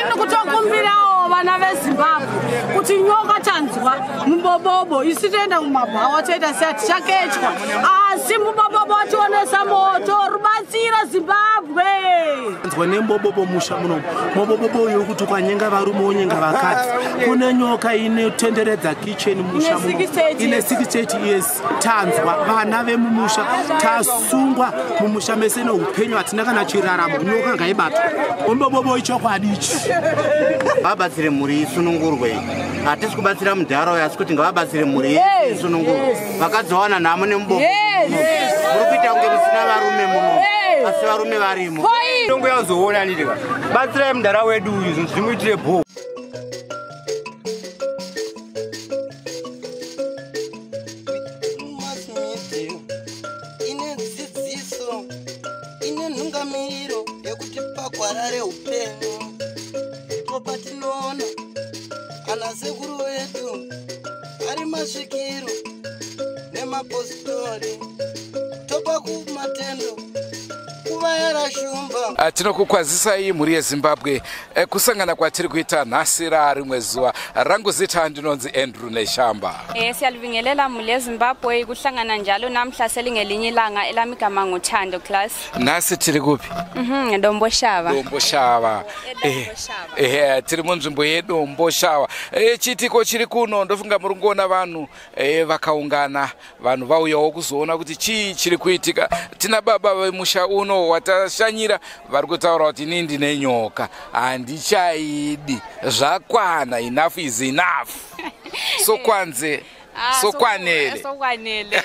Ndikutokumbirawo vana veZimbabwe kuti nyoka tanzwa mubobobo, isu toenda kumabhawa toita sei, tichakechwa, asi mubobobo wationesa moto. Rubatsiro Zimbabwe. Nzwa nembobobo musha muno, mubobobo uyu kuti ukanyenga varume wonyenga vakadzi. Kune nyoka inotenderedza kitchen musha muno ine 68 years. Tanzwa vana vemumusha, tasungwa mumusha mese neupenyu, hatina kana chiraramo. Nyoka ngaibatwa, mubobobo ichokwadi ichi. Vabatsire mhuri isunungurwe. Hatisi kubatsira mudhara, asi kuti ngavabatsire mhuri isunungurwe. Vakadzi vawana nhamo nemubobo. Muri kuita kunge musina varume muno, asi varume varimo. Tongo yazoona ndirika. Batsirai mudhara wedu uyu, zvinhu zvimuitire bho. Ine dzidziso, ine nhungamiro yekuti pagwara reupenyu ndipo patinoona ana sekuru vedu ari masvikiro nemapostori, topa kumatendo kuvayara shumba. Tinokukwazisai mhuri yeZimbabwe, kusangana kwatiri kuita nhasi rarimwe zuva. Rangu zita ndinonzi Andrew Neshamba. Siyalibingelela mhuri yeZimbabwe, kuhlangana njalo namhla selingelinye ilanga. Elami igama nguThando Class. Nhasi tiri kupi? Domboshava. Domboshava. Ehe, tiri munzvimbo yeDomboshava. Chiitiko chiri kuno, ndofunga muri kuona vanhu vakaungana, vanhu vauyawo kuzoona kuti chii chiri kuitika. Tina baba vemusha uno watashanyira, vari kutaura kuti inini ndine nyoka, handichaidi, zvakwana, enough is enough, sokwanze. Sokwanele. Sokwanele.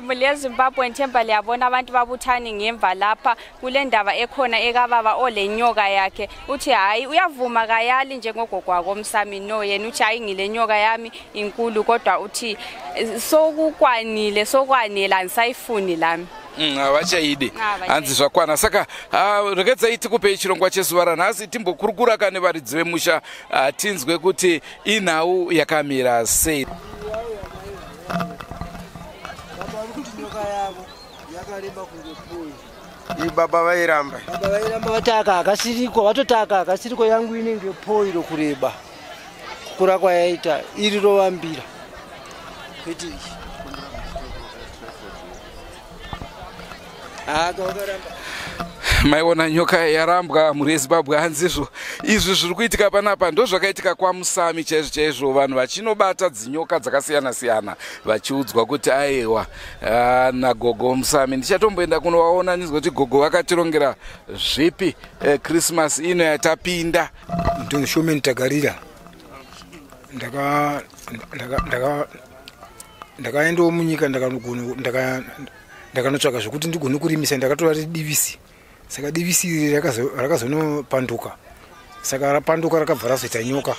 Mhuri yeZimbabwe, ngithemba liyabona abantu babuthani ngemva lapha kule ndaba ekhona ekababa ole nyoka yakhe. Uthi hayi, uyavuma, kayali njengogogo wakomsami. No, yena uthi hayi, ngile nyoka yami inkulu, kodwa uthi sokukwanile, sokwanele, angisayifuni lami. Havachaidi. Havachaidi. Hanzi zvakwana. Saka regedzai tikupei chirongwa chezuva ranhasi, timbokurukura kane varidzi vemusha, tinzwe kuti inhau yakamira sei. Baba vari kuti nyoka yavo yakareba kunge poi. Ii, baba vairamba. Baba vairamba, vati aka hakasiriko, vatoti aka hakasiriko, yangu inenge poiro kureba, kukura kwayaita iri rovambira kwete iyi. Aka vakaramba. Maiona nyoka yarambwa, mhuri yeZimbabwe. Hanzizvo izvi zviri kuitika panapa ndo zvakaitika kwaMusami chaizvo chaizvo, vanhu vachinobata dzinyoka dzakasiyana siyana, vachiudzwa kuti aiwa, nagogo Musami. Ndichatomboenda kunovaona ndinzwe kuti gogo vakatirongera zvipi Christmas ino yatapinda. Ndonzi Showman Tagarira. Ndakaendawo munyika, ndakanotsvaka zvokuti ndigone kurimisa. Ndakatora ridivisi, saka divisi iri rakazonopanduka. Saka rapanduka rakabva razoita nyoka.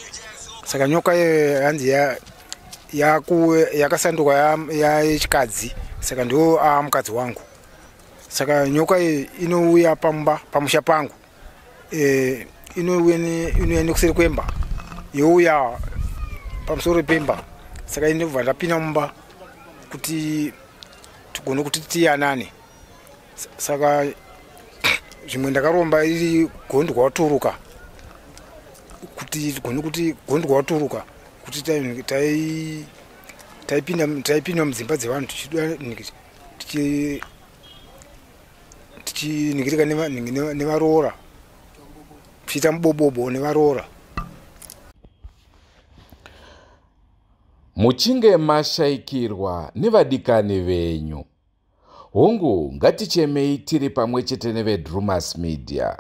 Saka nyoka iyoyo hanzi yakasanduka yechikadzi, saka ndo mukadzi wangu. Saka nyoka iyi inouya pamba pamusha pangu, inouya nekuseri kwemba, youya pamusoro pemba. Saka inobva ndapinda mumba kuti tigone kuti tiyanane. Saka zvimwe ndakaromba iri gondwa waturuka, kuti tigone kuti gondwa waturuka, kuti taipinda mudzimba dzevanhu tichiningirika nevaroora, tichiita mubobobo nevaroora. Muchinge mashayikirwa nevadikani venyu, hongu, ngatichemei tiri pamwe chete neveDrumas Media.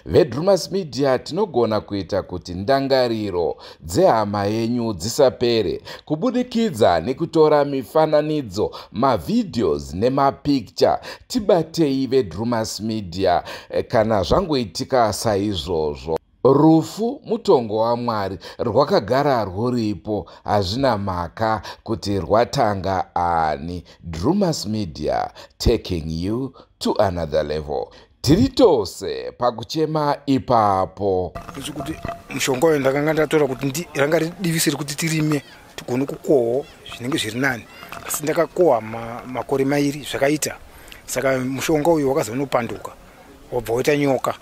VeDrumas Media tinogona kuita kuti ndangariro dzehama yenyu dzisapere kubudikidza nekutora mifananidzo, mavideos nemapicture. Tibatei veDrumas Media kana zvangoitika saizvozvo. Rufu mutongo waMwari, rwakagara rwuripo, hazvina mhaka kuti rwatanga ani. Drumas Media, taking you to another level. Tiri tose pakuchema ipapo. Kuti mushonga uyo ndakanga ndatora kuti ranga riri divisi rekuti tirime tigone kukohwa zvinenge zviri nani, asi ndakakohwa makore 2 zvakaita. Saka mushonga uyu wakazonopanduka, wabva waita nyoka,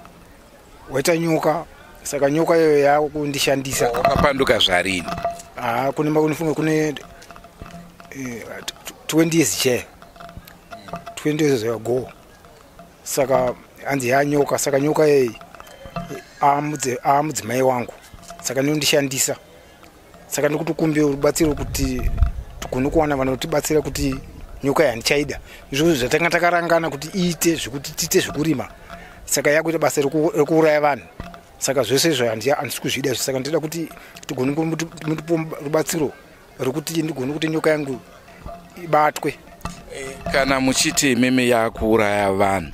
waita nyoka. Saka nyoka iyoyo yakundishandisa. Wakapanduka zvarini? Kune makunifunga kune 20 years chair. 20 years ago. Saka hanzi yanyoka, saka nyoka iyi amudzimai wangu. Saka inondishandisa. Saka ndikutokumbira rubatsiro kuti tigone kuwana vanotibatsira kuti nyoka iyi handichaida. Izvozvo zvatanga takarangana kuti iite zvekuti tiite zvekurima. Saka yakuita basa rekuuraya vanhu. Saka zvese izvo handisi kuzvida. Saka ndinoda kuti tigone mutipe rubatsiro rekuti ndigone kuti nyoka yangu ibatwe. Kana muchiti imimi yakuuraya vanhu,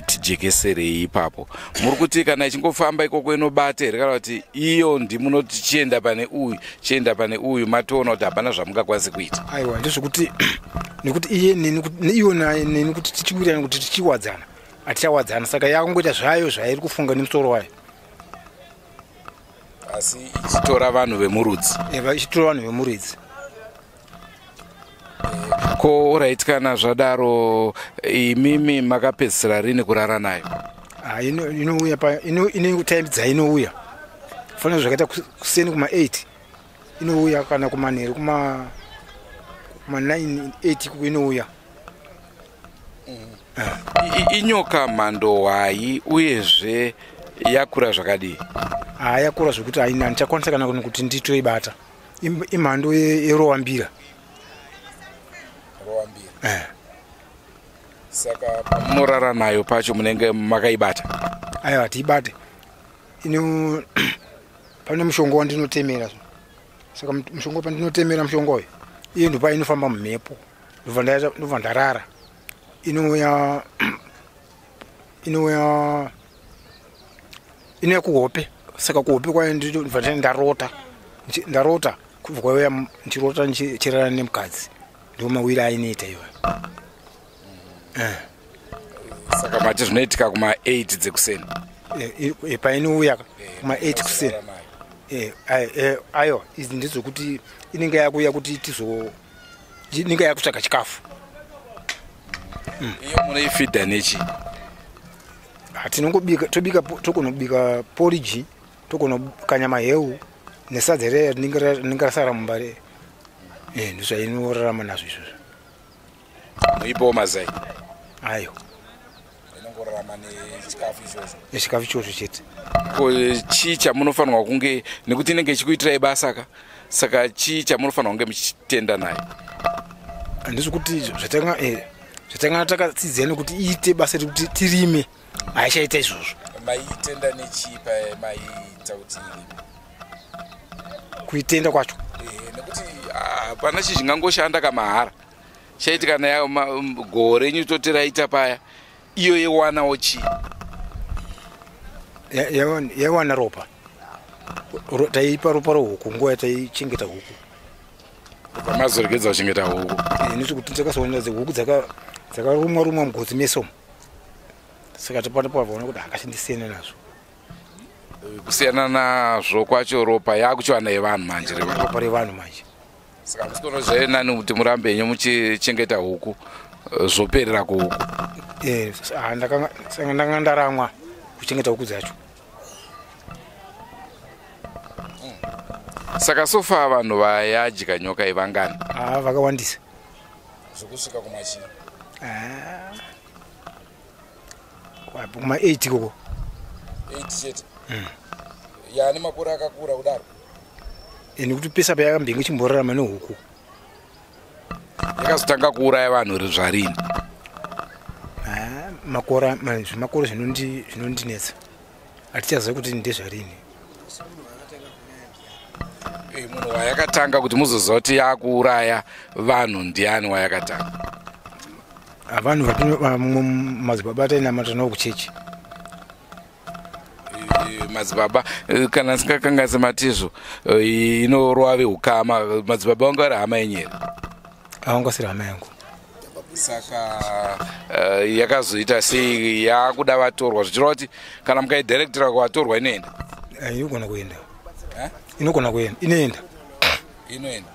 tijekeserei ipapo. Muri kuti kana ichingofamba ikoko inobata here, kana kuti iyo ndimunoti chienda pane uyu, chienda pane uyu, matoona kuti hapana zvamungakwanisi kuita? Aiwa, ndezvekuti nekuti iye neni, iyo neni kuti tichiwirirana kuti tichiwadzana, hatichawadzana. Saka yakungoita zvayo zvairi kufunga nemusoro wayo. Asi ichitora vanhu vemurudzi. Ichitora vanhu vemurudzi. Ko alright, kana zvadaro imimi makapedzisira rini kurara nayo? Inouya ine time dzainouya. Fanira zvakaita kuseni kuma 8 inouya, kana kumanheru kuma 9 8 inouya. Inyoka mhando hwai, uyezve yakura zvakadii? Yakura zvekuti haina, handichakwanisa kana kuti nditoibata. Imhando yerowambira. Saka pamunorara nayo pacho munenge makaibata? Aiwa, hatiibate. Pane mushonga wandinotemera. Saka mushonga pandinotemera mushonga uyu, iye ndopa inofamba mumhepo. Ndobva ndarara. Inouya kuhope. Saka kuhope kwayo ndobva ndarota. Ndarota kubva kwauya ndichirota ndichirara nemukadzi. Ndiwo mawiri ainoita iwayo. Saka mati zvinoitika kuma 8 dzekuseni? Painouya kuma 8 kuseni. Aiwa, idzi ndezvekuti inenge yakuuya kuti tizo, inenge yakutsvaga chikafu. Iyo munoifidha nechi? Tinongobika, tobika, togonobika porridge, togonokanya maheu nesadza riya rinenge rasara mumba. Ndozvainorarama nazvo izvozvo. Muipawo mazai? Aiwa. Inongorarama nechikafu ichocho? Nechikafu ichocho chete. Ko chii chamunofanirwa kunge, nekuti inenge ichikuitirai basa ka, saka chii chamunofanirwa kunge muchitenda nayo? Handisi kuti zvatanga takatsidzana kuti iite basa rekuti tirime, haichaita izvozvo. Maitenda nechii pamaiita kuti irime? Kuitenda kwacho? Nekuti hapana chii chingangoshanda kamahara. Chaiti kana goho renyu toti raita paya, iyo yewanawo chii? Yaiwana ropa. Taipa ropa rehuku nguva yataichengeta huku. Mazoregedza kuchengeta huku? Nekuti takazoona huku dzakarumwa rumwa mugotsi meso. Saka topanopaona kuti hakachindisiyana nazvo. Kusiyana nazvo kwacho ropa yakuchiwana yevanhu manje. Ropa revanhu manje. Saka musikono zvainani kuti murambe henyu muchichengeta huku, zvoperera kuhuku? Ndanga ndaramwa kuchengeta huku dzacho. Saka sofa vanhu vayadya nyoka ivangani? Vakawandisa. Zvokusvika kumachii? Kuma 8 ikoko. 8 chete? Yaane makore akakura kudaro? Nekuti pesa payakambenge ichimborarama nehuku. Yakazotanga kuuraya vanhu zvarini? Makore zvimakore zvinondinetsa. Hatichaziva kuti ndezvarini. Munhu wayakatanga kuti muzoziva kuti yakuuraya vanhu ndiani wayakatanga? Vanhu madzibaba atainamata navo kuchechi. Madzibaba, kana singakanganisi matizvo, inorova veukama. Madzibaba vanga vari hama yenyu here? Avanga vasiri hama yangu. Saka yakazoita sei yakuda vatorwa, zvichireva kuti kana mukaidirectira kuvatorwa inoenda? Inogona kuenda. Inogona kuenda, inoenda. Inoenda.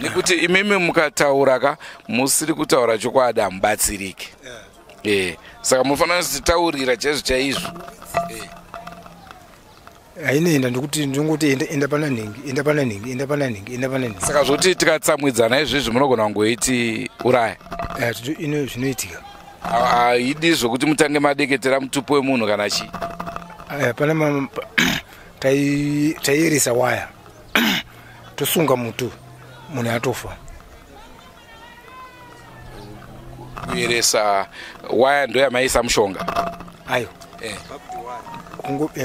Nekuti imimi mukataura ka musiri kutaura chokwadi hamubatsiriki. Saka munofanira kutitaurira chaizvo chaizvo. Hainoenda ndikuti ndinongoti enda pana nhingi, enda pana nhingi, enda pana nhingi, enda pana nhingi. Saka zvoti tikatsamwidzana izvezvi munogona kungoiti uraya? Ino zvinoitika. Haidi zvokuti mutange madeketera mutupo wemunhu kana chii? Pana taieresa waya tosunga mutu, munhu atofa. Kueresa waya ndoyamaisa mushonga? Ayo.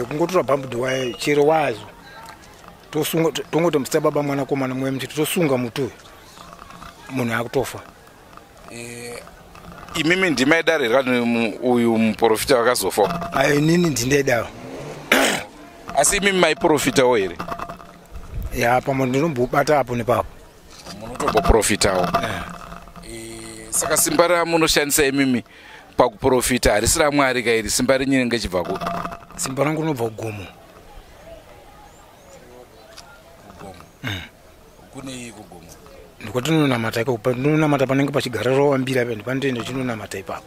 Kungotora bambed waya, chero wazo tosunga, tongoti musita baba mwanakomana mweya muchiti, tosunga mutu, munhu akutofa. Imimi ndimaidaro here kana uyu muprofita wakazofa? Ayo, inini ndindaidaro. Asi imimi maiprofitawo here? Ya, pamwe ndinombobata apo nepapo. Munotomboprofitawo? Saka simba ramunoshandisa imimi pakuprofita harisi raMwari kairi, simba renyu rinenge chibva kupi? Simba rangu rinobva kugomo. Kugomo kunei kugomo? Ndikwatinonamata ikoko, ndinonamata panenge pachigara rovambira pa, ndipanotoenda chinonamata ipapo.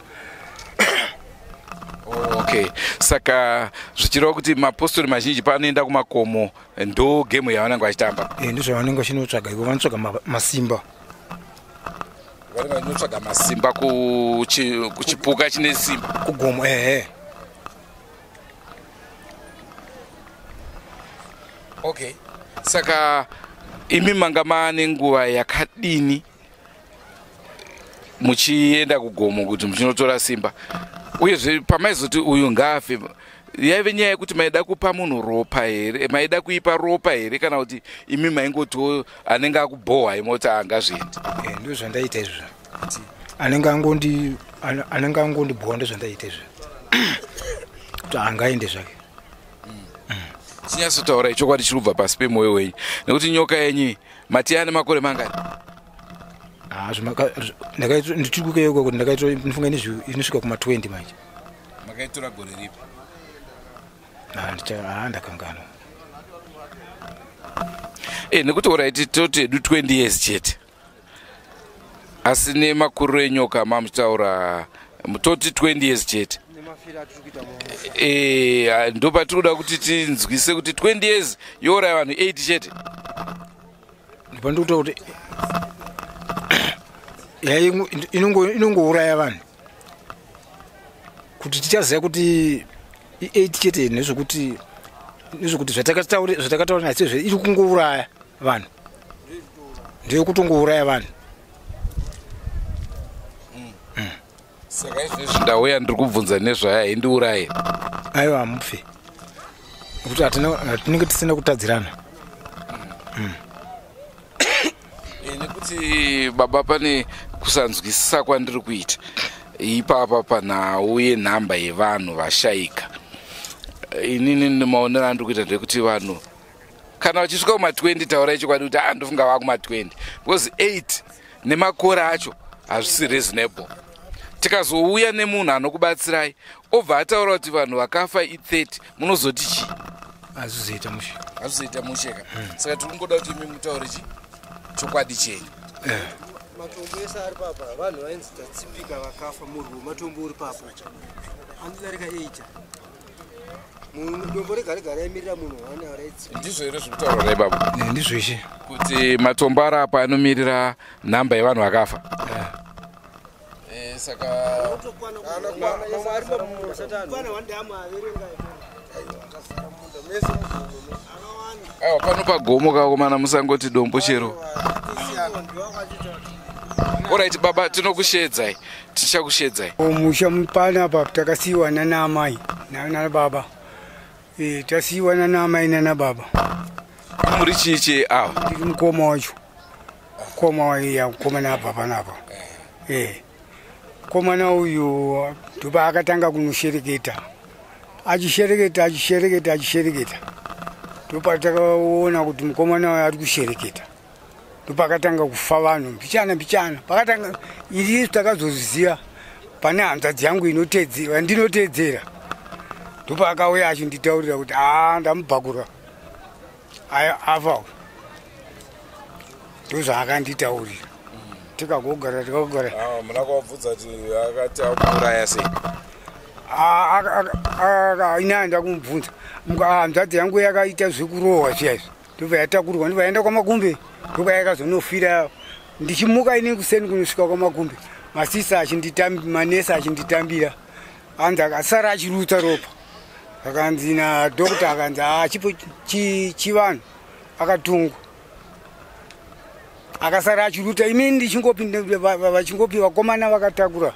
Okay, saka zvichireva kuti mapostori mazhinji paanoenda kumakomo ndo gemu yavanenge vachitamba? Ndizvavanenge vachinotsvaga iko, vanotsvaga masimba. Vanenge vachinotsvaga masimba kuchipuka chine simba. Kugomo, ehe. Okay, saka imi manga maane nguva yakadini muchienda kugomo kuti muchinotora simba? Uyezve pamaizoti uyu ngaafe, yaive nyaya yekuti maida kupa munhu ropa here, maida kuipa ropa here, kana kuti imi maingotiwo anenge akubhohwa imoti angazviendi? Ndo zvandaita izvo, anenge angondibhohwa, ndo zvandaita izvo, kuti angaende zvake. Chinyatsotaura chokwadi chiri kubva pasi pemwoyo wenyu, nekuti nyoka yenyu mati ane makore mangani? Ndichiri kukeyeuka kuti ndakaito, ndifunga inosvika kuma20 manje. Makaitora gore ripi? Ndakanganwa. Nekuti alright, toti hedu 20 years chete, asi nemakuriro enyoka mamuchitaura toti 20 years chete. Ndopatiri kuda kuti tinzwise kuti 20 years youraya vanhu 8 chete. Ndipandikuta kuti inongouraya vanhu, kuti tichaziva kuti i8 chete, nezvekuti zvatakataura nasizvo, iri kungouraya vanhu, ndeyekutongouraya vanhu. Saka izvezvi ndauya ndiri kubvunza nezvayo, haindiuraye? Aiwa, hamufe, nekuti hatinenge tisina kutadzirana. Nekuti baba, pane kusanzwisisa kwandiri kuita ipapa panhau yenhamba yevanhu vashayika. Inini maonero andiri kuita ndekuti vanhu kana vachisvika kuma20, taurai chokwadi kuti a ndofunga vakuma20, because 8 nemakore acho hazvisi reasonable. Tikazouya nemunhu anokubatsirai obva ataura kuti vanhu vakafa i30, munozoti chii? Hazvizoita mushe. Hazvizoita musheka. Saka tiri kungoda kuti imi mutaure chi chokwadi chenyu. Matombo ese ari papa, vanhu vainzi tatsipika vakafa murwo. Matombo uri papo anodarika 8. Dombo rega rega raimirira munhu wane araitsipika. Ndizvo here zviri kutaurwa nai baba? Ndizvo ishe. Kuti matombo ari apo anomirira nhamba yevanhu vakafa? Saka Mamwe ari pasatani. Aiwa, pano pagomo kakomana, musangoti dombo chero. Alright baba, tinokushedzai, tichakushedzai. Musha panapa takasiyiwa nana amai nana baba. Tasiyiwa nana amai nana baba. Muri chii chii ava? Ndiri mukoma wacho, mukoma waiya mukomana abva panapa. Mukomana uyu ndopa akatanga kunoshereketa, achishereketa, achishereketa, achishereketa. Ndopatakaona kuti mukomana uyu ari kushereketa, ndopakatanga kufa vanhu mbichana mbichana. Pakatanga iri takazoziva pane hanzvadzi yangu yandinotedzera, ndopaakauya achinditaurira kuti aa, ndamubhakura, afa. Ndozvaakanditaurira, tikagogara, tikagogara. Muna kuvabvunza kuti akati amuuraya sei? Ina ndakumubvunza hanzvadzi yangu yakaita zvekurohwa zviya izvi, ndobva yatakurwa ndobva yaenda kwaMakumbe, ndobva yakazonofira. Ndichimuka ini kuseni kunosvika kwaMakumbe, masisa achinditambira, manesi achinditambira, anzi akasara achirutsa ropa. Akanzi nadhokta, akanzi achipo chivanhu akatungwa, akasara achiruta. Inini ndichingopinda, vachingopi vakomana vakatakura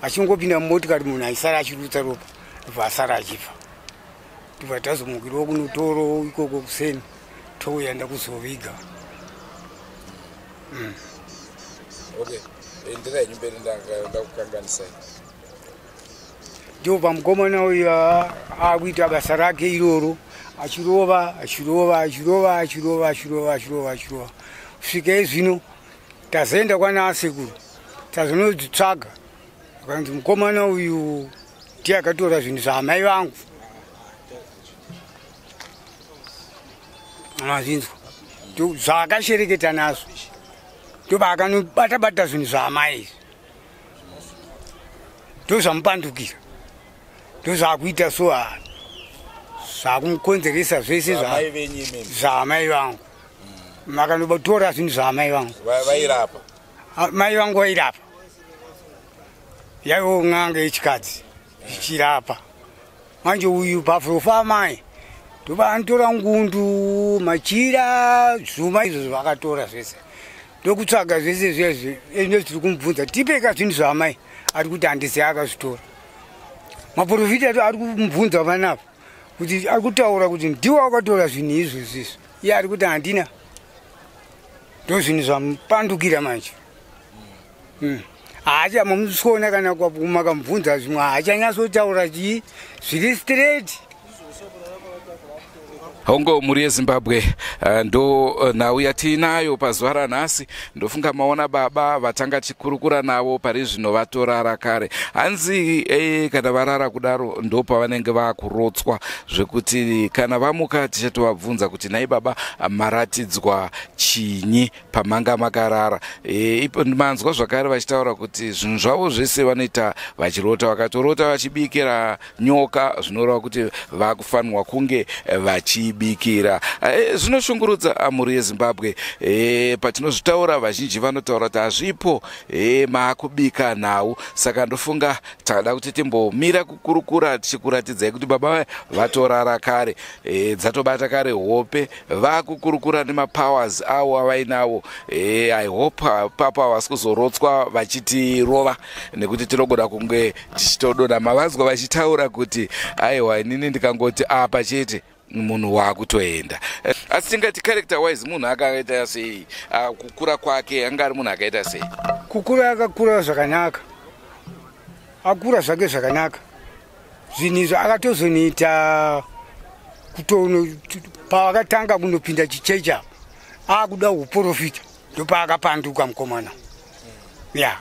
vachingopinda mumotikari, munhu aisara achirutsa ropa, ndobva asara achifa. Ndobva tazomukirawo kunotoro ikoko kuseni, touya ndakuzoviga. Okay, enderai mberi, ndakukanganisai. Ndobva mukomana uyu akuita basa rake iroro, achirova, achirova, achirova, achirova, achirova, achirova, achirova, kusvika zvino tazoenda kwana asekuru, tazonodzitsvaga. Akanzi mukomana uyu ndiye akatora zvinhu zvaamai vangu, mazvinzwa, zvaakashereketa nazvo, ndoba akanobata-bata zvinhu zvaamai izvi, ndozvamupandukira, ndozvaakuita so zvakumukonzeresa zvese zvaamai vangu. Makanotora zvinhu zvaamai vangu. Vairapa? Mai vangu vairapa, yaiwo n'anga yechikadzi ichirapa. Manje uyu pafrofa amai ndoba anotora ngundu, machira, zvuma izvozvo vakatora zvese, ndokutsvaga zvese zvezvi. Ende tiri kumubvunza, tipeka zvinhu zvaamai, ari kuti handisi akazvitora. Maprofita ari kumubvunza panapa kuti ari kutaura kuti ndiwo wakatora zvinhu izvozvo izvi, iye ari kuti handina. Ndo zvinhu zvamupandukira manje. Haacha mamusiona kana makamubvunza zvimwe haachanyatsotaura chii zviri straight. Hongo, mhuri yeZimbabwe, ndo nhau yatiinayo pazuva ranhasi. Ndofunga maona baba vatanga tichikurukura navo pari zvino vatorara kare. Hanzi kana varara kudaro ndo pavanenge vaakurotswa, zvekuti kana vamuka tichatovabvunza kuti nhai baba, maratidzwa chinyi pamanga makarara? Manzwa zvakare vachitaura kuti zvinhu zvavo zvese vanoita vachirota, vakatorota vachibikira nyoka, zvinoreva kuti vakufanirwa kunge vachibikira. Zvinoshungurudza mhuri yeZimbabwe. Patinozvitaura vazhinji vanotaura kuti hazvipo, maakubika nhau. Saka ndofunga takada kuti timbomira kukurukura tichikuratidzai kuti baba vatorara kare, dzatobata kare hope, vakukurukura nemapowers avo avainawo. I hope papa havasi kuzorotswa vachitirova, nekuti tinogona kunge tichitodonha. Mavanzwa vachitaura kuti aiwa, inini ndikangoti apa chete munhu waakutoenda. Asi tingati character wise munhu akaita sei? Kukura kwake anga ari munhu akaita sei? Kukura akakura zvakanaka, akura zvake zvakanaka. Zvinhu izvo akatozonoita kutono paakatanga kunopinda chichechi apo akuda uprofita, ndopaakapanduka mukomana ya,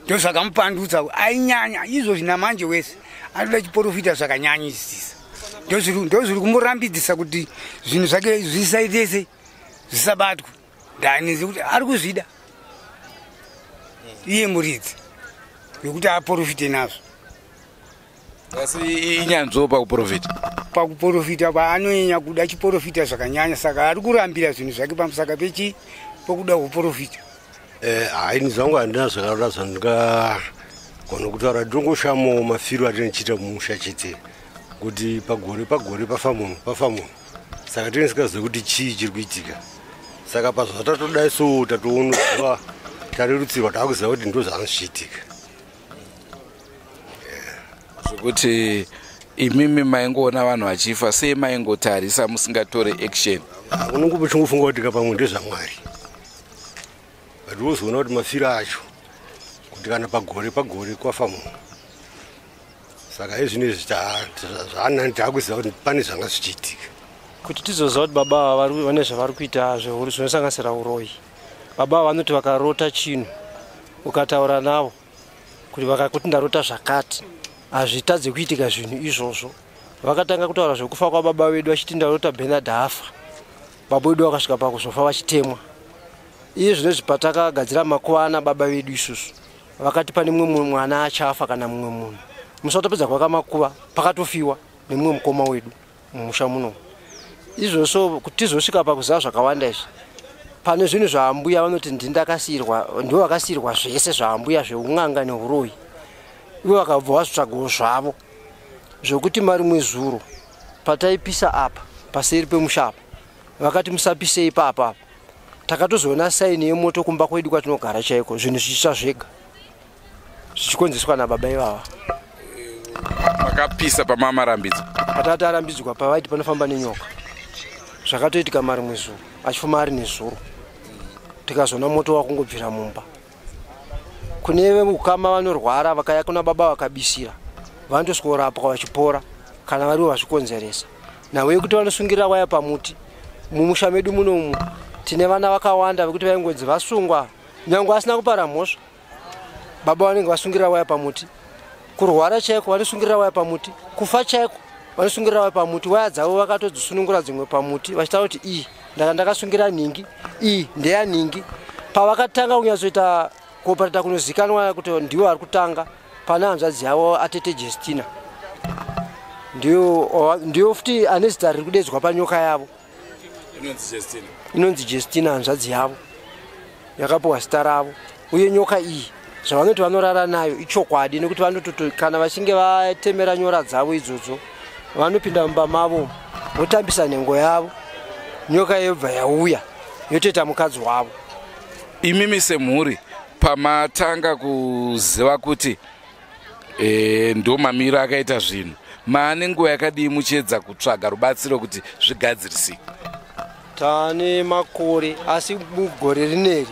ndozvakamupandutsa. Ainyanya izvozvi namanje wese anoda chiprofita zvakanyanyisisa, ndozviri kumurambidzisa kuti zvinhu zvake zvisaitese, zvisabatwa. Ndanizi kuti ari kuzvida iye muridzi wekuti aprofite nazvo. Asi inyanzvo pakuprofita? Pakuprofita paanonyanya kuda chiprofita zvakanyanya, saka ari kurambira zvinhu zvake pamusaka pechi pokuda kuprofita. Haini zvangu handina zvakarora zvandingagona kutaura, ndinongoshamawo mafiro atinochiita mumusha chete, kuti pagore pagore pafa munhu, pafa munhu, saka tinenge kuti chii chiri kuitika. Saka pazvatatodai so tatoonoziva, tarerutsirwa, taakuziva kuti ndo zvanga zvichiitika. Zvekuti imimi maingoona vanhu vachifa sei, maingotarisa musingatore action? Unonge uchingofunga kuti kapamwe ndezvaMwari, but wozoona kuti mafiro acho kuti kana pagore pagore kwafa munhu, saka izvinezvi zvaanani taakuziva kuti pane zvanga zvichiitika. Kuti tizoziva kuti baba ava vane zvavari kuita zvinosanganisira uroyi, baba ava vanoti vakarota chinhu, ukataura navo kuti vakakuti ndarota zvakati, hazvitadze kuitika zvinhu izvozvo. Vakatanga kutaura zvekufa kwababa vedu vachiti ndarota Bernard afa, baba vedu vakasvika pakuzofa vachitemwa. Iye zvinezvi patakagadzira makuva ana baba vedu isusu, vakati pane mumwe mwana achafa kana mumwe munhu. Musi watapedza kuvaka makuva pakatofiwa nemumwe mukoma wedu mumusha muno. Izvozvo kuti tizosvika pakuziva zvakawanda izvi, pane zvinhu zvaambuya vanoti ndindakasiirwa, ndivo vakasiirwa zvese zvaambuya zveun'anga neuroyi. Ivo vakabva vazvitsvagawo zvavo, zvekuti marimwe zuro pataipisa apa paseri pemusha apa vakati musapise ipapa apa, takatozoona saini yemoto kumba kwedu kwatinogara chaiko, zvinhu zvichitsva zvega zvichikonzeswa nababa ivava. Makapisa pamamarambidzwa? Patati arambidzwa pavaiti panofamba nenyoka, zvakatoitika marimwe zuro achifuma ari nezuro, tikazoona moto wakungobvira mumba. Kune veukama vanorwara vakaya kuna baba vakabisira, vanotosvikorapwa vachipora kana varivo vazvikonzeresa. Nhau yekuti vanosungirira waya pamuti, mumusha medu munomu tine vana vakawanda vekuti vaingonzi vasungwa nyange asina kupara mhosva, baba vanenge vasungirira waya pamuti. Kurwara chaiko vanosungirira waya pamuti, kufa chaiko vanosungirira waya pamuti. Waya dzavo vakatodzisunungura dzimwe pamuti vachitaura kuti iyi ndakasungira nhingi, iyi ndeya nhingi. Pavakatanga kunyatsoita kuopareta kunozikanwa kuti ndivo vari kutanga, pana hanzvadzi yavo atete Justina, ndiyo futi ane zita riri kudedzwa panyoka yavo, inonzi Justina, hanzvadzi yavo yakapiwa zita ravo. Uye nyoka iyi zvavanoti vanorara nayo ichokwadi, nekuti vanototo kana vachinge vatemera nyora dzavo idzodzo vanopinda mumba mavo votambisa nhengo yavo, nyoka yobva yauya yotoita mukadzi wavo. Imimi semhuri pamatanga kuziva kuti ndo mamiro akaita zvinhu, maane nguva yakadii muchiedza kutsvaga rubatsiro kuti zvigadzirisike? Tane makore, asi mugore rineri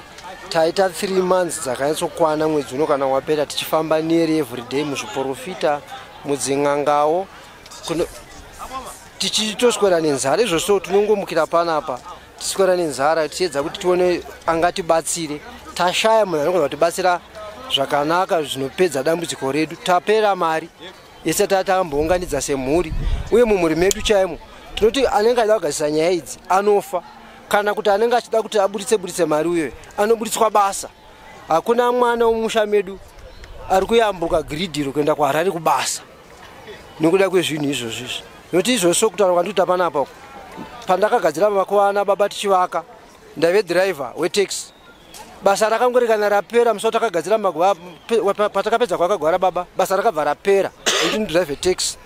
taita 3 months dzakanyatsokwana mwedzi uno kana wapera, tichifamba neri everyday muzviporofita, mudzin'angawo, tichitoswera nenzara. Izvozvo tinongomukira panapa tiswera nenzara tichiedza kuti tione angatibatsire. Tashaya munhu anogona kutibatsira zvakanaka zvinopedza dambudziko redu. Tapera mari yese tatambounganidza semhuri, uye mumhuri medu chaimo tinoti anenge achida kugadzisa nyaya idzi anofa, kana kuti anenge achida kuti aburitse buritse mari uyoyo anoburitswa basa. Hakuna mwana wemusha medu ari kuyambuka giridhiro kuenda kuHarare kubasa nekuda kwezvinhu izvozvo izvi. Nokuti izvozvo kutaura kwandikuita panapa, pandakagadzira makuva ana baba tichivaka, ndaive dhiraivha wetaxi. Basa rakangorekana rapera musi watakagadzira maguva, patakapedza kwakagwara baba, basa rakabva rapera nekuti ndidhiraivhe taxi.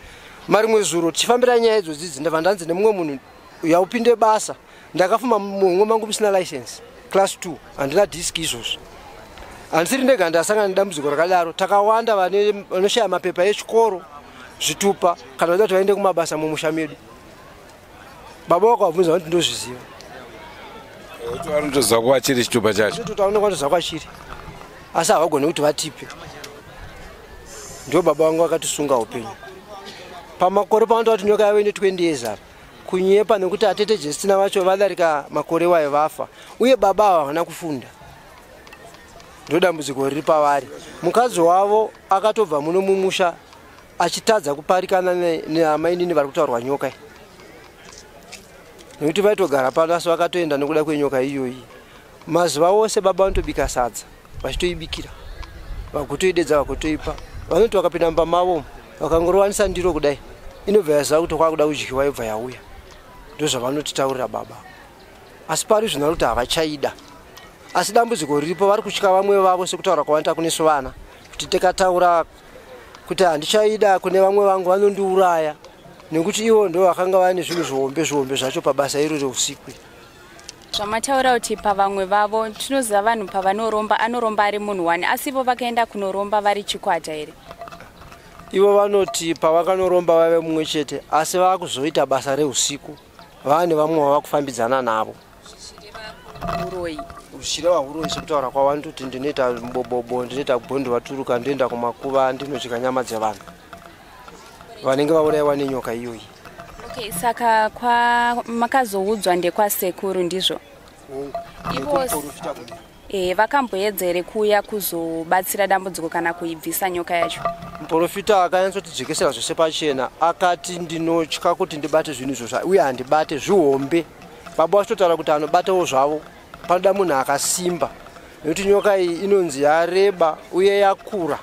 Marimwe zuro tichifambira nyaya idzodzidzi, ndabva ndanzi nemumwe munhu yaupinde basa. Ndakafuma muhomwe mangu musina license class 2, handina disk izvozvo. Handisiri ndega ndasangana nedambudziko rakadaro, takawanda vanoshaya mapepa echikoro, zvitupa, kana vada kuti vaende kumabasa mumusha medu. Baba vakavabvunza vanoti ndozviziva. Vanotoziva kwachiri chitupa chacho, vanotoziva kwachiri, asi havagoni kuti vatipe. Ndo baba vangu vakatisunga upenyu pamakore pavanoita kuti nyoka yavo ine 20 years apa kunyepa, nekuti atete Justina vacho vadarika makore wayo vafa, uye baba ava havana kufunda. Ndo dambudziko riri pavari. Mukadzi wavo akatobva muno mumusha achitadza kuparikana neamainini vari kutaurwa nyoka iyi, nekuti vaitogara pano asi vakatoenda nekuda kwenyoka iyoyi. Mazuva ose baba vanotobika sadza vachitoibikira, vagotoidedza, vagotoipa. Vanoti vakapinda mumba mavo vakangorovanisa ndiro kudai, inobva yaziva kuti kwakuda kudyiwa, yobva yauya. Ndozvavanotitaurira baba, asi pari zvino kuti havachaida. Asi dambudziko riripo, vari kutya vamwe vavo sekutaura kwavanoita kunesu vana, kuti tikataura kuti handichaida kune vamwe vangu vanondiuraya, nekuti ivo ndo vakanga vane zvinhu zvihombe zvihombe zvacho pabasa iro reusiku. Zvamataura kuti pavamwe vavo, tinoziva vanhu pavanoromba anoromba ari munhu wani, asi ivo vakaenda kunoromba vari chikwata here? Ivo vanoti pavakanoromba vave mumwe chete, asi vakuzoita basa reusiku vane vamwe vava kufambidzana navo. Zvichireva uroyi sekutaura kwavanototi ndinoita mubobobo, ndinoita bhondi vaturuka, ndoenda kumakuva, ndinodya nyama dzevanhu vanenge vaurayiwa nenyoka iyoyi. Okay, saka kwa makazoudzwa ndekwasekuru ndizvo? Ivo vakamboedza here kuuya kuzobatsira dambudziko kana kuibvisa nyoka yacho? Muprofita akanyatsotijekesera zvose pachena, akati ndinotya kuti ndibate zvinhu izvozvo uye handibate zvihombe. Baba vachitotaura kuti anobatawo zvavo, panoda munhu akasimba, nekuti nyoka iyi inonzi yareba uye yakura.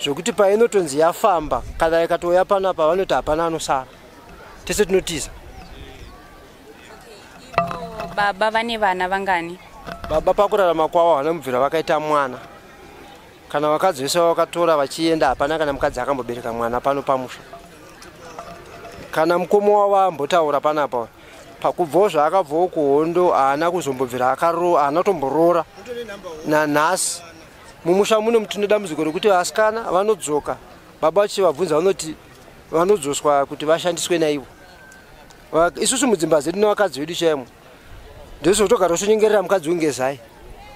Zvokuti painotonzi yafamba, kana ikatouya panapa vanoti hapana anosara, tese tinotiza. Baba vane vana vangani? Baba pakurarama kwavo havana mubvira vakaita mwana. Kana vakadzi vese vakatora vachienda, hapana kana mukadzi akambobereka mwana pano pamusha. Kana mukoma wavo ambotaura panapa, pakubvawo zvaakabvawo kuhondo haana kuzombobvira haana kutomboroora nanhasi. Mumusha muno tine dambudziko rekuti vasikana vanodzoka, baba vachivabvunza vanoti vanodzoswa kuti vashandiswe naivo. Isusu mudzimba dzedu nevakadzi vedu chaimo ndezvekutogara uchinyengerera mukadzi ungezai,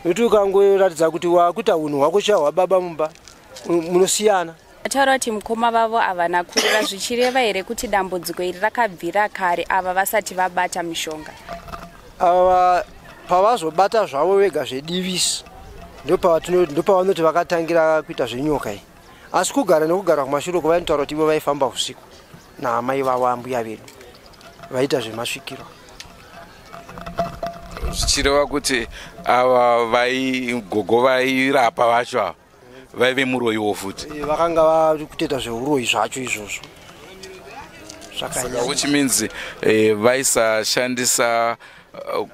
nekuti ukangoratidza kuti wakuita unhu hwako chaiwo hwababa mumba munosiyana. Ataura kuti mukoma vavo havana kurora, zvichireva here kuti dambudziko iri rakabvira kare ava vasati vabata mishonga? Ava pavazobata zvavo vega zvedivisi ndopavanoti vakatangira kuita zvenyoka iyi. Asi kugara nekugara kumashure vanotaura kuti ivo vaifamba usiku naamai vavo ambuya vedu vaita zvemasvikiro. Zvichireva kuti ava vaigogo vairapa vacho ava vaive muroyiwo futi? Vakanga vari kutoita zveuroyi zvacho izvozvo. Saka which means vaisashandisa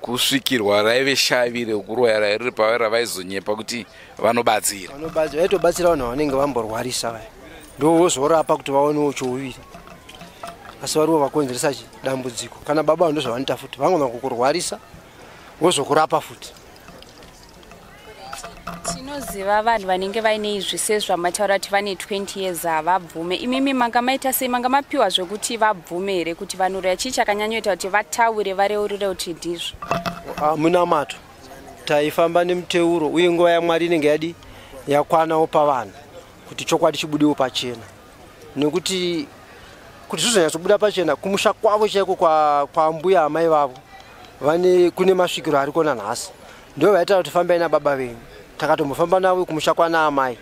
kusvikirwa, raive shavi rekuroya rairiri pavari ravaizonyepa kuti vanobatsira. Vaitobatsira vanhu vanenge vamborwarisa vaya, ndovozorapa kuti vaonewo chouviri, asi varivo vakonzeresa dambudziko. Kana baba ndo zvavanoita futi, vangona kukurwarisa vozokurapa futi. Tinoziva vanhu vanenge vaine izvi sezvamataura kuti vane 20 years havabvume. Imimi manga maita sei? Manga mapiwa zvekuti vabvume here kuti vanoroya? Chii chakanyanyoita kuti vataure vareurure kuti ndizvo? Munamato taifamba nemuteuro, uye nguva yaMwari inenge yadi yakwanawo pavanhu kuti chokwadi chibudewo pachena. Nekuti kuti zvizonyatsobuda pachena kumusha kwavo chaiko kwambuya amai vavo vane kune masvikiro ariko nanhasi, ndo vaitaura kuti fambai nababa venyu. Takatombofamba navo kumusha kwana amai,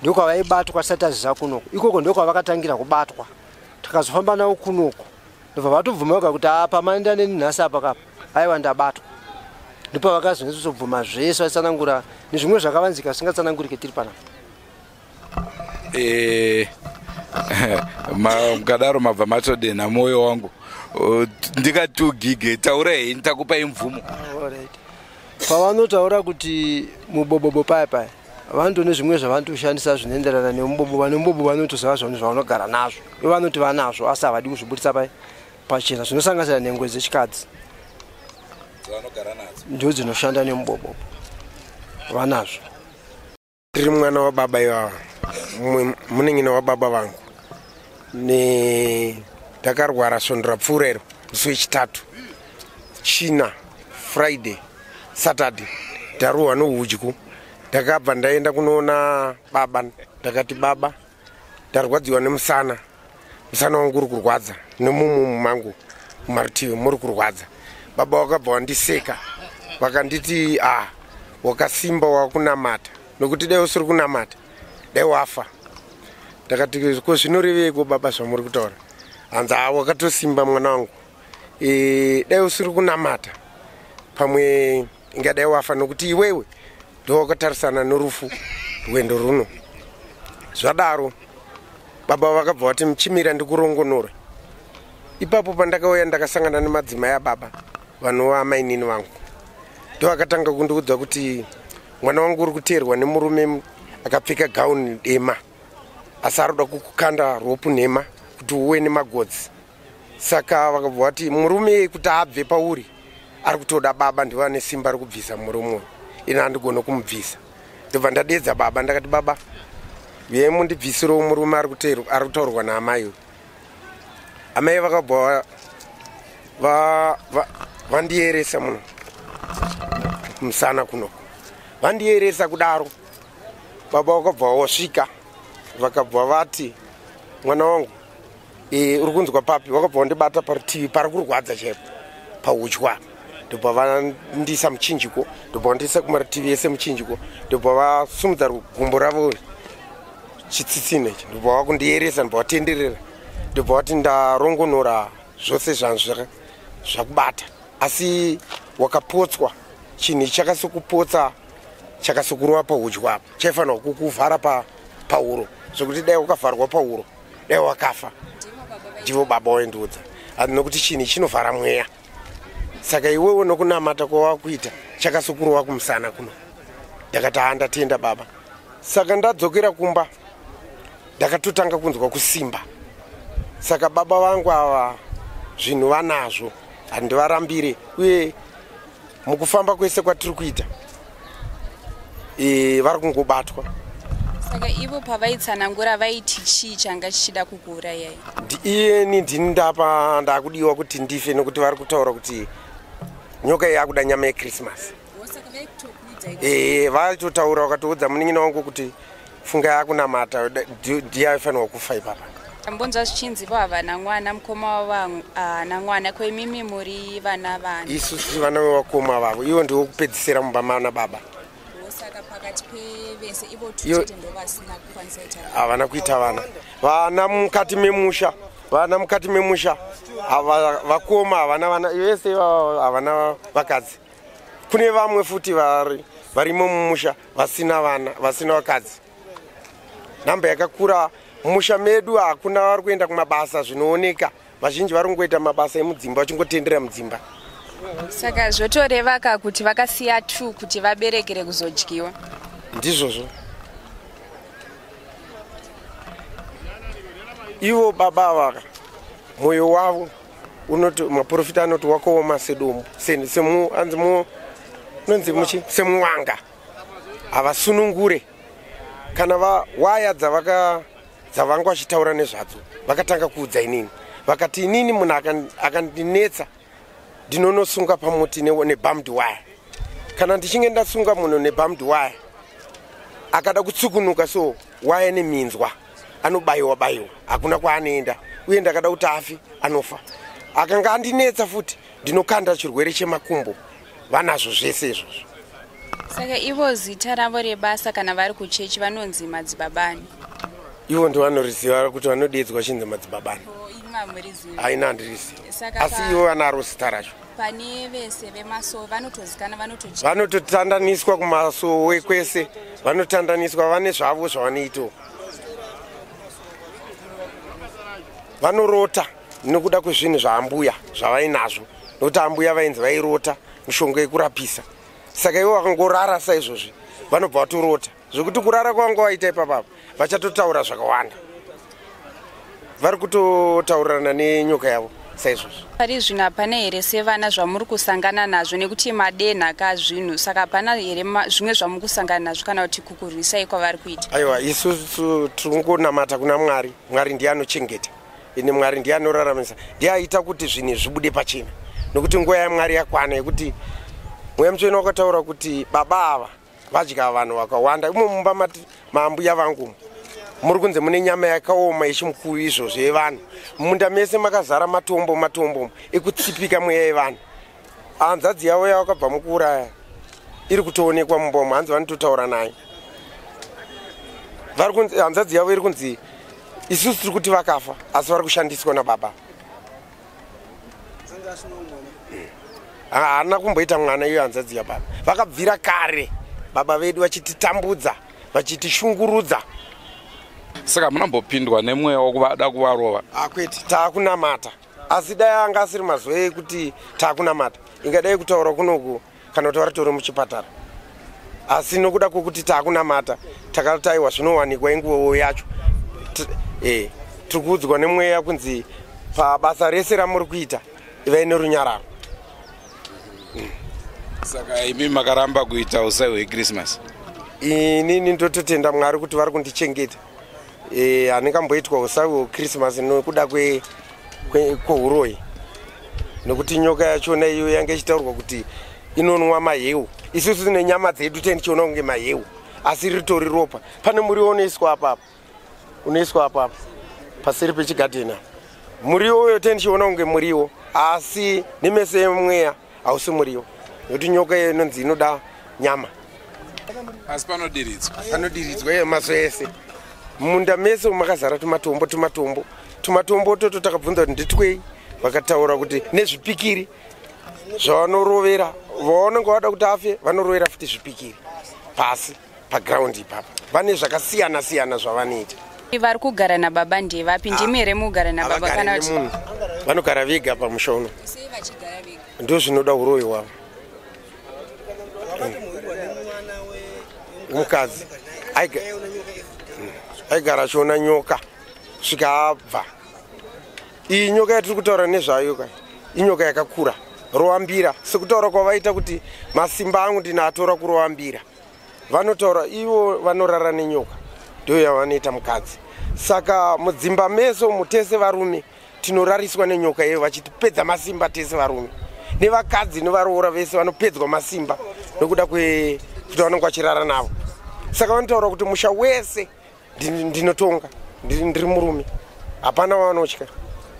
ndokwavaibatwa tisati taziza kunoko. Ikoko ndokwavakatangira kubatwa, takazofamba navo kunoko ndobva vatobvuma vega kuti apa maenda neni nhasi apa kapa, aiwa ndabatwa. Ndipo vakazonyatsobvuma zvese vachitsanangura nezvimwe zvakavanzika zvisingatsanangurike tiri panapa. Mukadaro mabva matodena mwoyo wangu. Ndikati ugige taurai henyu, takupai mvumo. Pavanotaura kuti mubobobo paya paya vanotone zvimwe zvavanotoshandisa zvinoenderana nemubobo. Vane mubobo vanotoziva zvanhu zvavanogara nazvo, ivo vanoti vanazvo asi havadi kuzvibudisa pachena, zvinosanganisira nhengo dzechikadzi ndo dzinoshanda nemubobobo vanazvo. Ndiri mwana wababa ivava, munin'ina wababa vangu. Ndakarwara svondo rapfuura iro musi wechitatu, China, Friday, Saturday, ndarohwa nohudyu. Ndakabva ndaenda kunoona baba, ndakati baba ndarwadziwa nemusana, musana wangu uri kurwadza nemumumu mangu mumarutivi muri kurwadza. Baba vakabva vandiseka vakanditi wakasimba wakunamata, nokuti dai usiri kunamata dai wafa. Ndakati ko zvinoreveiko baba zvamuri kutaura? Hanzi wakatosimba mwana wangu, dai usiri kunamata pamwe ingadai wafa, nokuti iwewe ndowakatarisana norufu rwendo runo. Zvadaro baba vakabva vati muchimira ndikurongonora. Ipapo pandakauya ndakasangana nemadzimai ababa vanova amainini vangu, ndovakatanga kundiudza kuti mwana wangu uri kuteerwa nemurume akapfeka gauni dema, asi ari kuda kukukanda ropu nhema kuti uwe nemagodzi. Saka vakabva vati murume kuti abve pauri ari kutoda baba, ndivo ane simba rekubvisa murume uyu, ini handigone kumubvisa. Ndobva ndadedza baba, ndakati baba uyai mundibvisirewo murume ari kutaurwa naamai uyu. Amai vakabva vandieresa muno musana kunoko, vandieresa kudaro baba vakabva vasvika vakabva vati mwana wangu uri kunzwa papi? Vakabva vandibata parutivi pari kurwadza chaipo pauchwa, ndobva vandisa muchinjiko, ndobva vandisa kumarutivi ese muchinjiko, ndobva vasumudza gumbo ravo chitsitsino ichi, ndobva vakundieresa, ndobva vatenderera, ndobva vati ndarongonora zvose zvakubata, asi wakapotswa chinhu chakasokupotsa chakasokurova pauchwa apa, chaifanirwa kukuvhara pauro. Zvekuti dai wakavharwa pauro, dai wakafa. Ndivo baba waindiudza. Nokuti chinhu chinovhara mweya. Saka iwewe nokunamata kwawakuita chakasokurova kumusana kuno. Ndakati haa, ndatenda baba. Saka ndadzokera kumba, ndakatotanga kunzwa kusimba. Saka baba vangu ava zvinhu vanazvo, handivarambire. Uye mukufamba kwese kwatiri kuita vari kungobatwa. Saka ivo pavaitsanangura vaiti chii changa chichida kukuurayai? Iyeni ndini ndapa ndakudiwa kuti ndife, nokuti vari kutaura kuti nyoka iyi yakuda nyama yekrismasi. Vaitotaura vakatoudza munin'ina wangu kuti funga yakunamata, ndiye aifanirwa kufa ipapa. Tambonzwa zvichinzi ivo havana mwana, mukoma wavo haana mwana, ko imimi muri vana vani? Isu tiri vana vevakoma vavo, ivo ndivo kupedzisira mumba mana baba. Saka pakati pevese ivo chete ndovasina kukwanisa kuita vana? Havana kuita vana. Vana mukati memusha, vana mukati memusha vakoma havana vana, vese havana vakadzi. Kune vamwe futi varimo mumusha vasina vana, vasina vakadzi. Nhamba yakakura mumusha medu, hakuna vari kuenda kumabasa zvinooneka. Vazhinji vari kungoita mabasa emudzimba, vachingotendera mudzimba. Saka zvotoreva ka kuti vakasiya 2 kuti vaberekere kuzodyiwa? Ndizvozvo. Ivo baba ava mwoyo wavo unoti, maprofita anoti wakaoma sedombo, anzi unonzi muchi semuwanga. Havasunungure kana waya dzavanga vachitaura nezvadzo. Vakatanga kuudza inini, vakati inini munhu akandinetsa ndinonosunga pamuti nebarbed wire. Kana ndichinge ndasunga munhu nebarbed wire, akada kutsukunuka so waya neminzwa, anobayiwa bayiwa, hakuna kwaanoenda. Uye ndakada kuti afe, anofa. Akanga andinetsa futi ndinokanda chirwere chemakumbo. Vanazvo zvese izvozvo. Saka ivo zita ravo rebasa kana vari kuchechi vanonzi madzibabani? Ivo ndovanoriziva kuti vanodedzwa chinzi madzibabani. Haina, handiriziva, asi ivo vanaro zita racho. Pane vese vemasowe vanotozikana, vanotochi Vanototandaniswa kumasowe kwese, vanotandaniswa, vane zvavo zvavanoitawo. Vanorota nekuda kwezvinhu zvaambuya zvavainazvo, nokuti ambuya vainzi vairota mishonga yekurapisa. Saka ivo vakangorara saizvozvi vanobva vatorota, zvekuti kurara kwavanga vaita ipapapa vachatotaura zvakawanda. Vari kutotaurirana nenyoka yavo saizvozvo. Pari zvino hapana here sevana zvamuri kusangana nazvo, nekuti madenha ka zvinhu, saka hapana here zvimwe zvamuri kusangana nazvo kana kuti kukurwisai kwavari kuita? Aiwa, isusu tiri kungonamata kuna Mwari. Mwari ndiye anochengeta, ende Mwari ndiye anoraramisa, ndiye aita kuti zvinhu zvibude pachena, nokuti nguva yaMwari yakwana yekuti Mweya Mutsvene wakataura kuti baba ava vadya vanhu vakawanda. Imo mumba maambuya vangu muri kunze mune nyama yakaoma yechimukuyu izvozvo yevanhu. Mumunda mese makazara matombo, matombo ekutsipika mweya yevanhu. Hanzadzi yavo yavakabva mukuuraya iri kutoonekwa mumba umu, hanzi vanototaura nayo. Hanzadzi yavo iri kunzi isusu tiri kuti vakafa, asi vari kushandiswa nababa. Haana kumboita mwana iyo hanzadzi yababa. Vakabvira kare baba vedu vachititambudza, vachitishungurudza. Saka munambopindwa nemweya wokuvada kuvarova? Akwete, taakunamata. Asi dai anga asiri mazuva ekuti taakunamata, ingadai kutaura kunoku kana kuti varitori muchipatara. Asi nokuda kwokuti taakunamata, takataiwa zvinowanikwa inguva yacho. Tiri kuudzwa nemweya kunzi pabasa rese ramuri kuita ivai nerunyararo. Saka imi makaramba kuita usai hwekrismasi? Inini ndototenda Mwari kuti vari kundichengeta. Handingamboitwa usai hwekrismasi nokuda kweuroyi, nokuti nyoka yachona iyo yanga ichitaurwa kuti inonwa maheu. Isusu nenyama dzedu tendichiona kunge maheu, asi ritori ropa. Pane muriwo unoiswa apapa, unoiswa apapa paseri pechigadhena. Muriwo uyo tendichiona kunge muriwo, asi nemeso emweya hausi muriwo, nokuti nyoka iyo inonzi inoda nyama. Asi panodiridzwa? Panodiridzwa iyo maso ese. Munda mese makazara tumatombo, tumatombo, tumatombo toto. Takabvunza kuti nditwei, vakataura kuti nezvipikiri zvavanorovera vavanenge vada kuti afe. Vanorovera futi zvipikiri pasi pagraundi ipapa. Vane zvakasiyana siyana zvavanoita. Vari kugara nababa ndevapi? Ndimi here mugara nababa kana kuti vanogara vega pamusha uno? Ndo zvinoda uroyi hwavo. Mukadzi aigara achiona nyoka kusvika abva. Iyi nyoka yatiri kutaura nezvayo ka inyoka yakakura rovambira, sekutaura kwavaita kuti masimba angu ndinaatora kurovambira. Vanotaura ivo vanorara nenyoka, ndiyo yavanoita mukadzi. Saka mudzimba meso mutese varume tinorariswa nenyoka iyo, vachitipedza masimba tese varume nevakadzi nevaroora vese vanopedzwa masimba nokuda kwekuti vanonge vachirara navo. Saka vanotaura kuti musha wese ndinotonga, ndiri murume, hapana wavanotya.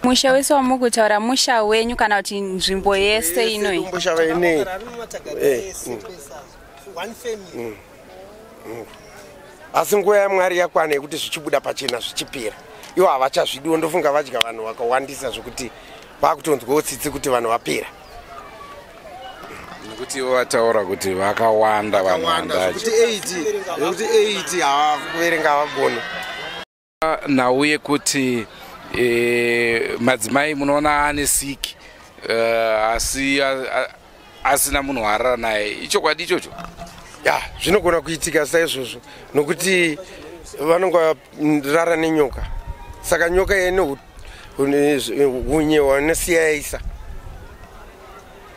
Musha wese wamukutaura musha wenyu kana kuti nzvimbo yese ino? Musha inei. Asi nguva yaMwari yakwana yekuti zvichibuda pachena zvichipera. Ivo havachazvidiwo, ndofunga vadya vanhu vakawandisa zvokuti vakutonzwawo tsitsi kuti vanhu vapera. Nekuti ivo vataura kuti vakawanda vanhu vandacho. Kuti 80 havakuverenga havagoni. Nhau yekuti madzimai munoona ane siki asi asina munhu waarara naye, ichokwadi ichocho? Ya, zvinogona kuitika saizvozvo nokuti vanonga rara nenyoka. Saka nyoka ine hunye hwanosiya yaisa,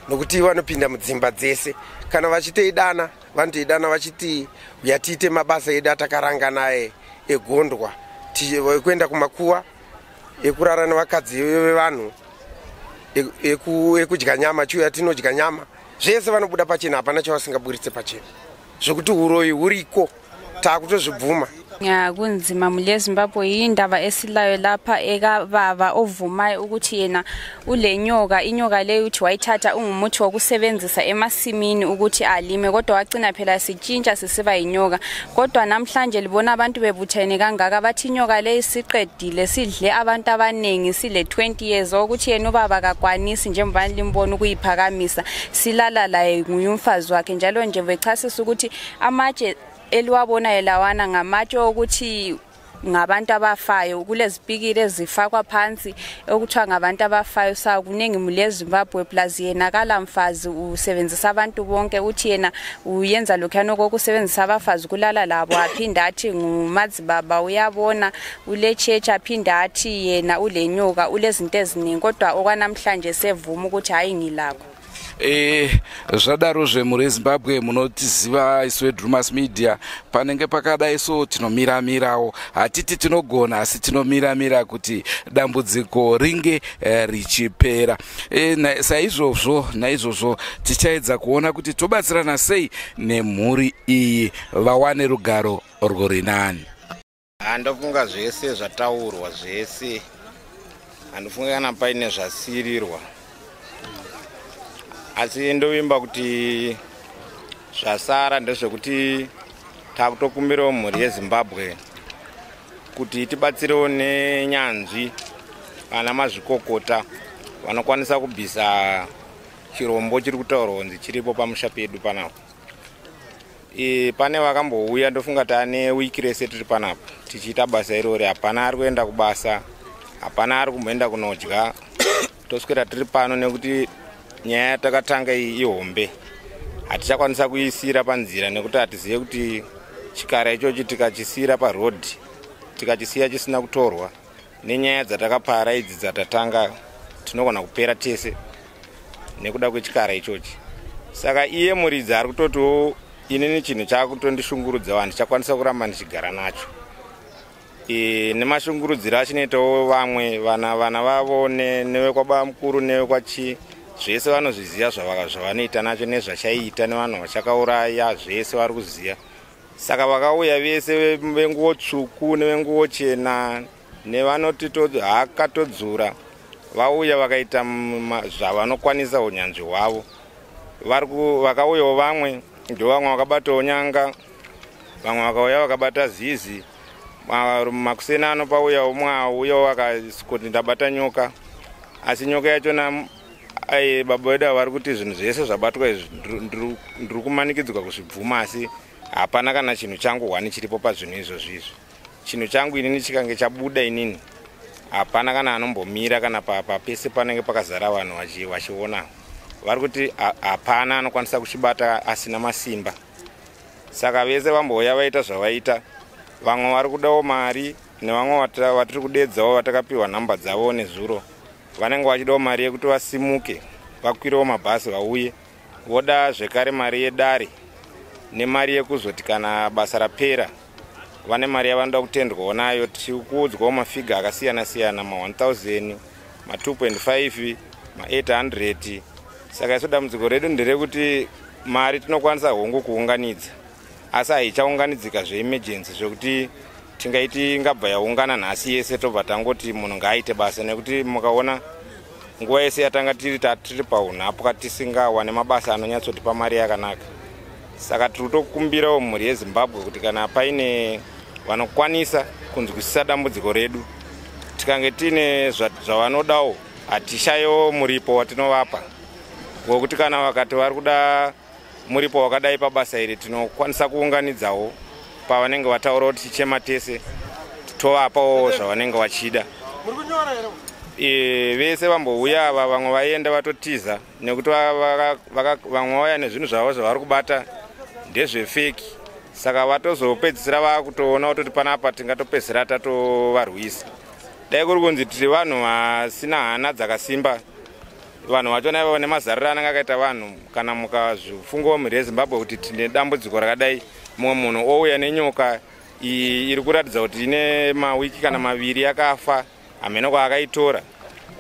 nokuti vanopinda mudzimba dzese. Kana vachitoidana vanotoidana vachiti yatiite mabasa edu atakaranga naye egondwa, ekuenda kumakuva, ekurara nevakadzi vevanhu, ekudya nyama, chiuya tinodya nyama. Zvese vanobuda pachena, hapana chavasingaburitse pachena. Zvekuti uroyi huriko takutozvibvuma. Kunzima mhuri yeZimbabwe, indaba esilayo lapha ekababa ovumayo ukuthi yena ulenyoka. Inyoka leyo uthi wayithatha ungumuthi wokusebenzisa emasimini ukuthi alime, kodwa wagcina phela sitshintsha sisiba yinyoka. Kodwa namhlanje libona abantu bebuthene kangaka, bathi inyoka leyo siqedile, sidle abantu abaningi, sile 20 years ukuthi yena ubaba kakwanisi njengoba limbona ukuyiphakamisa, silala laye nguye umfazi wakhe. Njalo nje bechasisa ukuthi amatshe eliwabonayo lawana ngamatshe okuthi ngabantu abafayo, kulezipikiri ezifakwa phansi okuthiwa ngabantu abafayo. Sa kuningi mhuri yeZimbabwe, plus yena kalamfazi, usebenzisa abantu bonke. Uthi yena uyenza lokhuyana okokusebenzisa abafazi kulala labo, aphinde athi ngumadzibaba uyabona ule-church, aphinde athi yena ulenyoka, ulezinto eziningi. Kodwa okwanamhlanje sevuma ukuthi hayi ngilakho. Zvadaro zvemhuri yeZimbabwe, munotiziva isu veDrumas Media, panenge pakadai so tinomiramirawo, hatiti tinogona asi tinomiramira kuti dambudziko ringe richipera. Saizvozvo naizvozvo tichaedza kuona kuti tobatsirana sei nemhuri iyi vawane rugaro rwuri nani. Handofunga zvese zvataurwa zvese, handifunga kana paine zvasirirwa, asi ndovimba kuti zvasara ndezvekuti takutokumbirawo mhuri yeZimbabwe kuti tibatsirewo nenyanzvi vana mazvikokota vanokwanisa kubvisa chirombo chiri kutaurwa kunzi chiripo pamusha pedu panapa. Pane vakambouya, ndofunga taane wiki rese tiri panapa tichiita basa irori, hapana ari kuenda kubasa, hapana ari kumboenda kunodya, toswera tiri pano nekuti nyaya yatakatanga iyi ihombe, hatichakwanisa kuisiyira panzira nekuti hatizive kuti chikara ichochi tikachisiyira parodhi, tikachisiya chisina kutorwa nenyaya dzatakapara idzi dzatatanga, tinogona kupera tese nekuda kwechikara ichochi. Saka iye muridzi ari kutotiwo inini chinhu chaakutondishungurudzawo, handichakwanisa kuramba ndichigara nacho. Nemashungurudziro achinoitawo vamwe vana vavo nevekwababa mukuru nevekwachi, zvese vanozviziva zvavanoita nacho nezvachaiita nevanhu vachakauraya, zvese vari kuziva. Saka vakauya vese venguo tsvuku nevenguo chena nevanoti hakatodzura, vauya vakaita zvavanokwanisa unyanzvi hwavo. Vakauyawo vamwe ndo vamwe vakabatawo nyanga, vamwe vakauya vakabata zizi, makuseni ano pauyawo umwe auyawo akati ndabata nyoka, asi nyoka yachona baba vedu vari kuti zvinhu zvese zvabatwa izvi ndiri kumanikidzwa kuzvibvuma, asi hapana kana chinhu changu hwani chiripo pazvinhu izvozvo izvi. Chinhu changu inini chikange chabuda inini, hapana kana anombomira kana pese panenge pakazara vanhu vachiona. Vari kuti hapana anokwanisa kuchibata asina masimba. Saka vese vambouya vaita zvavaita. Vamwe vari kudawo mari nevamwe vatiri kudedzawo vatakapiwa nhamba dzavo nezuro, vanenge vachidawo mari yekuti vasimuke vakwirewo mabhasi vauye. Voda zvekare mari yedare nemari yekuzoti kana basa rapera vane mari yavanoda kutendwawo nayo. Tichikuudzwawo mafiga akasiyana siyana, ma1000, ma2.5, ma800. Saka isu dambudziko redu nderekuti mari tinokwanisa hongu kuunganidza, asi haichaunganidzika zveemergency zvekuti tingaiti ingabva yaungana nhasi yese tobva tangoti munhu ngaaite basa. Nekuti mukaona nguva yese yatanga tiri paunhapwa tisingawane mabasa anonyatsotipa mari yakanaka. Saka tiri kutokumbirawo mhuri yeZimbabwe kuti kana paine vanokwanisa kunzwisisa dambudziko redu, tikange tiine zvavanodawo, hatishayiwo muripo watinovapa, wekuti kana vakati vari kuda muripo wakadai pabasa iri, tinokwanisa kuunganidzawo pavanenge vataura kuti tichema tese, tovapawo zvavanenge vachida. Vese vambouya ava, vamwe vaenda vatotiza nekuti vamwe vauya nezvinhu zvavo zvavari kubata ndezvefeki. Saka vatozopedzisira vakutoona kutoti panapa tingatopedzisira tatovarwisa. Dai kuri kunzi tiri vanhu vasina hana dzakasimba, vanhu vachona ivavo nemazariro anenge akaita vanhu, kana mukazvifungawo mhuri yeZimbabwe kuti tine dambudziko rakadai, mumwe munhu ouya nenyoka iri kuratidza kuti ine mawiki kana maviri yakafa, hameno kwaakaitora,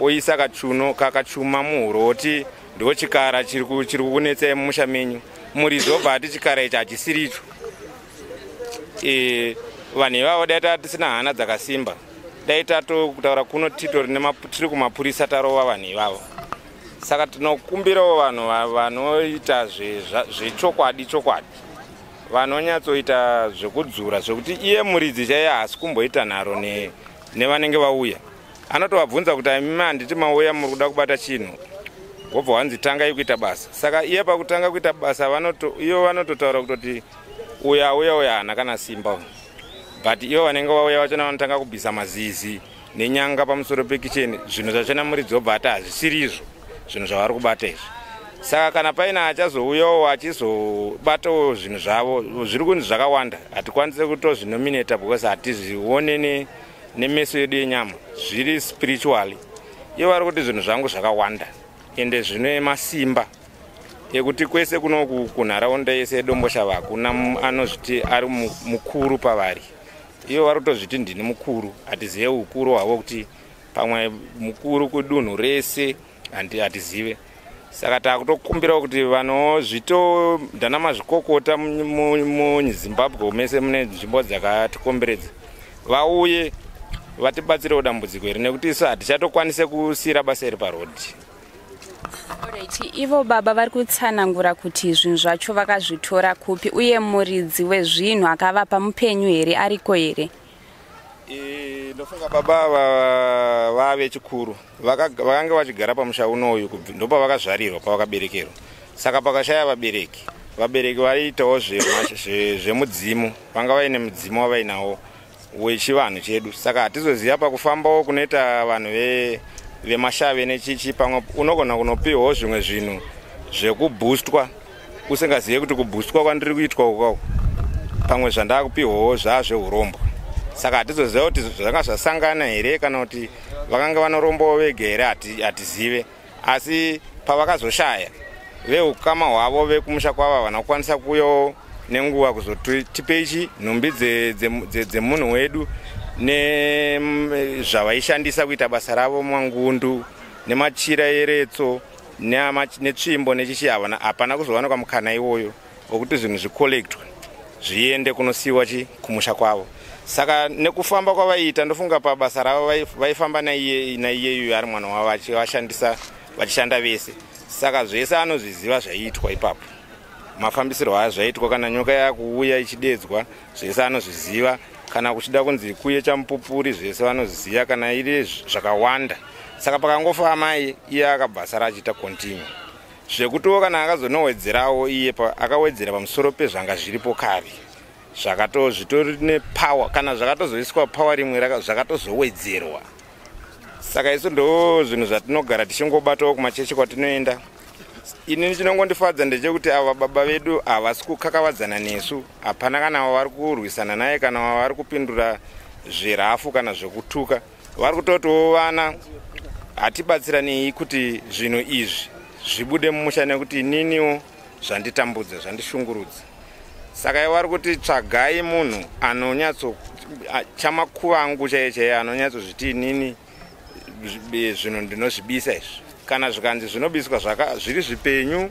oisa kachuno kakachuma muhuro, oti ndo chikara chiri kukunetsai mumusha menyu. Muridzi obva ati chikara ichi hachisiri icho. Vanhu ivavo dai tatisina hana dzakasimba, dai tatokutaura kuno titori tiri kumapurisa tarova vanhu ivavo. Saka tinokumbirawo vanhu vanoita zvechokwadi chokwadi, vanonyatsoita zvekudzura, zvekuti iye muridzi chaiye haasi kumboita nharo nevanenge vauya. Anotovabvunza kuti amimi handiti mauya muri kuda kubata chinhu, wobva wanzi tangai kuita basa. Saka iye pakutanga kuita basa ivo vanototaura kutoti uya uya uya haana kana simba, but ivo vanenge vauya vachona vanotanga kubvisa mazizi nenyanga pamusoro pekicheni, zvinhu zvachona muridzi wobva ati hazvisiri izvo zvinhu zvavari kubata izvi. Saka kana paine achazouyawo achizobatawo zvinhu zvavo zviri kunzi zvakawanda, hatikwanisi kutozvinominata because hatizvione nemeso yedu yenyama, zviri spiritually. Ivo vari kuti zvinhu zvangu zvakawanda ende zvine masimba ekuti kwese kuno kunharaunda yese yeDomboshava hakuna anozviti ari mukuru pavari. Ivo vari kutozviti ndini mukuru, hatizive ukuru hwavo kuti pamwe mukuru kudunhu rese, hatizive. Saka takutokumbirawo kuti vanozvito ndana mazvikokota muZimbabwe mese mune nzvimbo dzakatikomberedza vauye vatibatsirewo dambudziko iri, nekuti isu hatichatokwanise kusiyira basa iri parodhi. Alright, ivo baba vari kutsanangura kuti zvinhu zvacho vakazvitora kupi, uye muridzi wezvinhu akavapa mupenyu here, ariko here? Ndofunga baba vave chikuru vakanga vachigara pamusha unoyu, ndopavakazvarirwa, pavakaberekerwa. Saka pakashaya vabereki, vabereki vaiitawo zvemudzimu, vanga vaine mudzimu wavainawo wechivanhu chedu. Saka hatizoziva pakufambawo kunoita vanhu vemashave nechichi, pamwe unogona kunopiwawo zvimwe zvinhu zvekubhustwa usingazive kuti kubhustwa kwandiri kuitwa ukako pamwe zvandakupiwawo zvazveurombwa. Saka hatizoziva kuti zvanga zvasangana here kana kuti vakanga vanorombawo vega here, hatizive. Asi pavakazoshaya, veukama hwavo vekumusha kwavo havana kukwanisa kuuyawo nenguva kuzotipe ichi nhumbi dzemunhu wedu nezvavaishandisa kuita basa ravo, mangundu nemachira eretso netsvimbo nechichi. Hapana kuzowanikwa mukana iwoyo wekuti zvinhu zvikolektwe zviende kunosiyiwa chi kumusha kwavo. Saka nekufamba kwavaiita, ndofunga pabasa ravo vaifamba naiyeyu ari mwana wavo, vachishandisa vachishanda vese. Saka zvese anozviziva zvaiitwa ipapo, mafambisirwo ayo zvaiitwa, kana nyoka yakuuya ichidedzwa, zvese anozviziva. Kana kuchida kunzi kuye chamupupuri, zvese vanozviziva, kana iri zvakawanda. Saka pakangofa amai, iye akabva asara achiita continue, zvekutiwo kana akazonowedzerawo iye akawedzera pamusoro pezvanga zviripo kare. Zvitori nepower, kana zvakatozoiswa power rimwe zvakatozowedzerwa. Saka isu ndo zvinhu zvatinogara tichingobatawo kumachechi kwatinoenda. Inini chinongondifadza ndechekuti ava baba vedu havasi kukakavadzana nesu, hapana kana wavari kurwisana naye kana wavari kupindura zvirafu kana zvekutuka. Vari kutotiwo vana hatibatsiranei kuti zvinhu izvi zvibude mumusha, nekuti ininiwo zvanditambudza, zvandishungurudza. Saka ivo vari kuti tsvagai munhu anonyatso chamakuvangu chaiye chaiye, anonyatsozviti inini zvinhu ndinozvibisa izvi. Kana zvikanzi zvinobiswa zviri zvipenyu,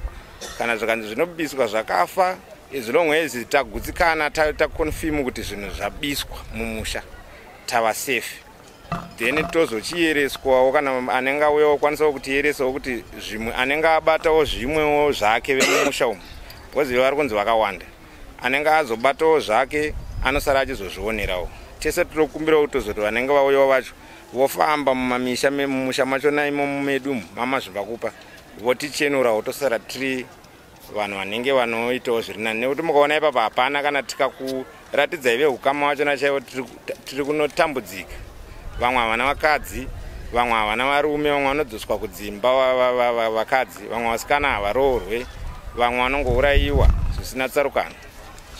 kana zvikanzi zvinobiswa zvakafa, as long as tagutsikana, takonfimu kuti zvinhu zvabiswa mumusha, tava safe. Then tozochiyereswawo, kana anenge auyawo kwanisawo kutiyeresawo kuti zvimwe anenge abatawo zvimwewo zvake vemumusha umu, because vari kunzi vakawanda, anenge azobatawo zvake anosara achizozvionerawo. Tese tinokumbirawo kutozoti vanenge vauyawo vacho vofamba mumamisha, mumusha machona imomo medu maMazvimbakupa, votichenurawo, tosara tiri vanhu vanenge vanoitawo zviri nani. Nekuti mukaona ipapa hapana kana tikakuratidzai veukama vachona chaivo, tiri kunotambudzika. Vamwe havana vakadzi, vamwe havana varume, vamwe vanodzoswa kudzimba vakadzi, vamwe vasikana havaroorwe, vamwe vanongourayiwa zvisina tsarukano.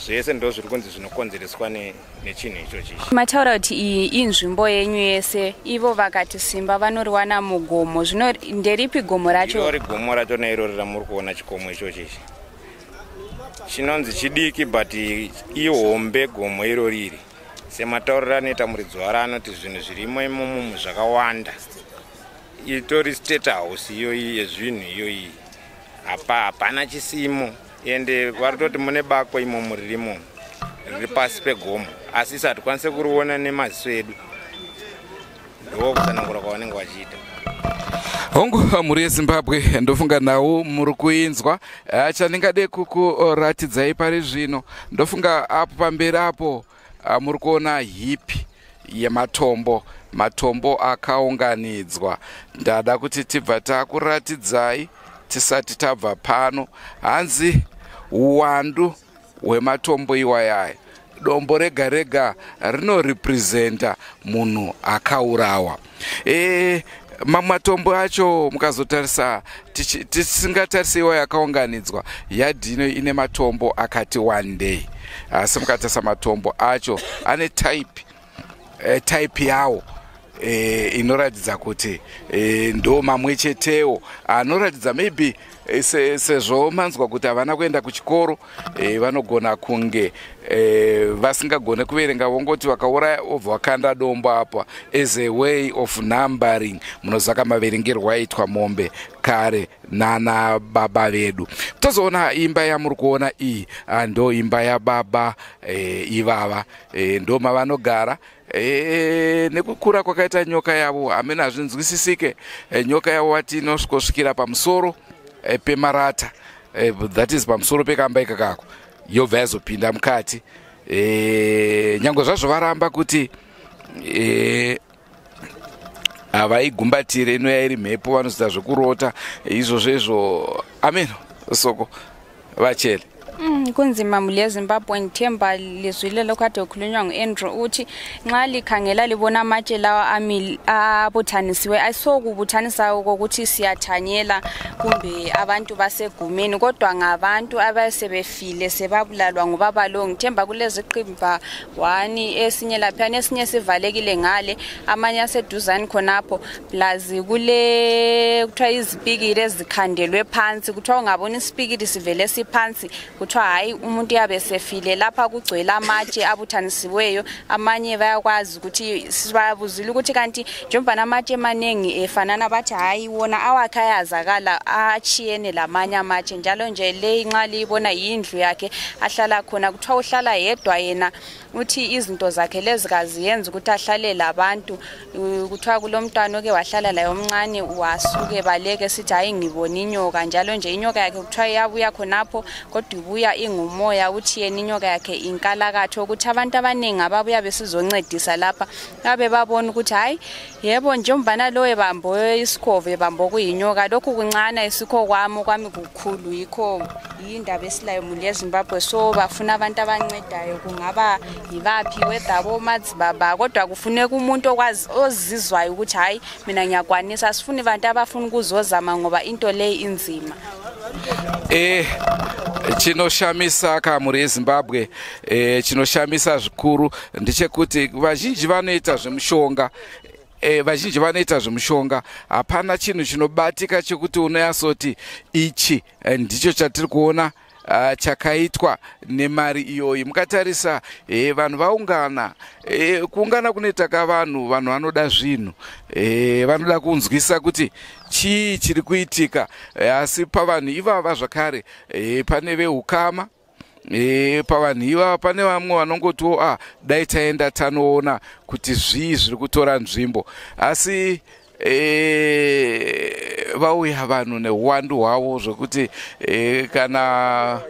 Zvese ndo zviri kunzi zvinokonzereswa nechinhu ichochi. Mataura kuti iyi inzvimbo yenyu yese, ivo vakati simba vanoriwana mugomo. Zvino nderipi gomo racho? Irori gomo racho neirori ramuri kuona, chikomo ichochi ichi chinonzi chidiki, but ihombe gomo irori iri. Sematauriro anoita muridzi waro, anoti zvinhu zvirimo imomo zvakawanda. Itori state house iyoyi yezvinhu iyoyi, apa hapana chisimo. Ende vari kutoti mune bako imomo ririmo, riri pasi pegomo, asi isu hatikwanise kuriona nemaziso edu. Ndo kutsanangura kwavanenge vachiita. Hongu, mhuri yeZimbabwe, ndofunga nhau muri kuinzwa. Chandingade kukuratidzai pari zvino, ndofunga apo pamberi apo muri kuona heap yematombo, matombo akaunganidzwa. Ndada kuti tibva takuratidzai tisati tabva pano. Hanzi uwandu hwematombo iwayaya, dombo rega rega rinorepresenta munhu akaurawa. Mamwe matombo acho mukazotarisa, tisingatarisi iwa yakaunganidzwa, yadhi ino ine matombo akati wandei, asi mukatarisa matombo acho ane type yawo inoratidza kuti ndo mamwe chetewo anoratidza maybe sezvo manzwa kuti havana kuenda kuchikoro, vanogona kunge vasingagone kuverenga, vongoti vakauraya obva vakanda dombo apa as a way of numbering. Munozaka maverengerwo aitwa mombe kare nana baba vedu. Tozoona imba yamuri kuona iyi, ndo imba yababa ivava, ndo mavanogara. Nekukura kwakaita nyoka yavo, hamene hazvinzwisisike. Nyoka yavo vati inosvikosvikira pamusoro pemarata, that is pamusoro pekamba ikakako, yobva yazopinda mukati. Nyange zvazvo varamba kuti havaigumbatire, inoya iri mhepo, vanozoita zvekurota izvozvo izvo, ameno soko vachele. Kunzima mhuri yeZimbabwe. Ngithemba lizwile lokhu kade kukhulunywa ngu-Andrew, ukuthi nxa likhangela libona amatshe lawa abuthanisiwe, ayisokubuthanisa kokuthi siyathanyela kumbe abantu basegumeni, kodwa ngabantu abasebefile, sebabulalwa ngubaba lo. Ngithemba kuleziqimba one, esinye laphiyana, esinye sivalekile ngale, amanye aseduzane khonapho, plus kule kuthiwa izipikiri ezikhandelwe phansi. Kuthiwa ungabona isipikiri sivele siphansi, kuthiwa hayi, umuntu uyabe sefile. Lapha kugcwele amatshe abuthanisiweyo. Amanye bayakwazi ukuthi bayabuzile ukuthi kanti njengoba amatshe emaningi efanana, bathi hayi, wona awakhe ayazakala, achiyene lamanye amatshe. Njalo nje le nxa liyibona yindlu yakhe ahlala khona. Kuthiwa uhlala yedwa yena, uthi izinto zakhe lezi kaziyenzi ukuthi ahlale labantu. Kuthiwa kulo mntwana oke wahlala laye omncane, wasuke baleke sithi hayi, ngibona inyoka. Njalo nje inyoka yakhe kuthiwa iyabuya khonapho, kodwa ibuya ingumoya. Uthi yena inyoka yakhe inkalakatho, ukuthi abantu abaningi ababuya besizoncedisa lapha babe babona ukuthi hayi, yebo, njengombana lo ebambo isikhova, ebambo kuyinyoka, lokhu kuncane, isikho kwami, kwami kukhulu, yikho. Yindaba esilayo muli yeZimbabwe, so bafuna abantu abancedayo, kungaba yibaphi whether bomadzibaba, kodwa kufuneka umuntu okwazi ozizwayo ukuthi hayi mina ngiyakwanisa. Asifuni abantu abafuna ukuzozama ngoba into leyi inzima. Chinoshamisa kamuri yeZimbabwe, chinoshamisa zvikuru ndechekuti vazhinji vanoita zvemushonga. Vazhinji vanoita zvemushonga, hapana chinhu chinobatika chekuti unoyasoti ichi ndicho chatiri kuona chakaitwa nemari iyoyi. Mukatarisa vanhu vaungana, kuungana kunoita ka vanhu vanoda zvinhu, vanoda kunzwisa kuti chii chiri kuitika. Asi pavanhu ivava zvakare pane veukama, pavanhu ivava pane vamwe vanongotiwo dai taenda tanoona kuti zvii zviri kutora nzvimbo. Asi vauya vanhu neuwandu hwavo zvokuti kana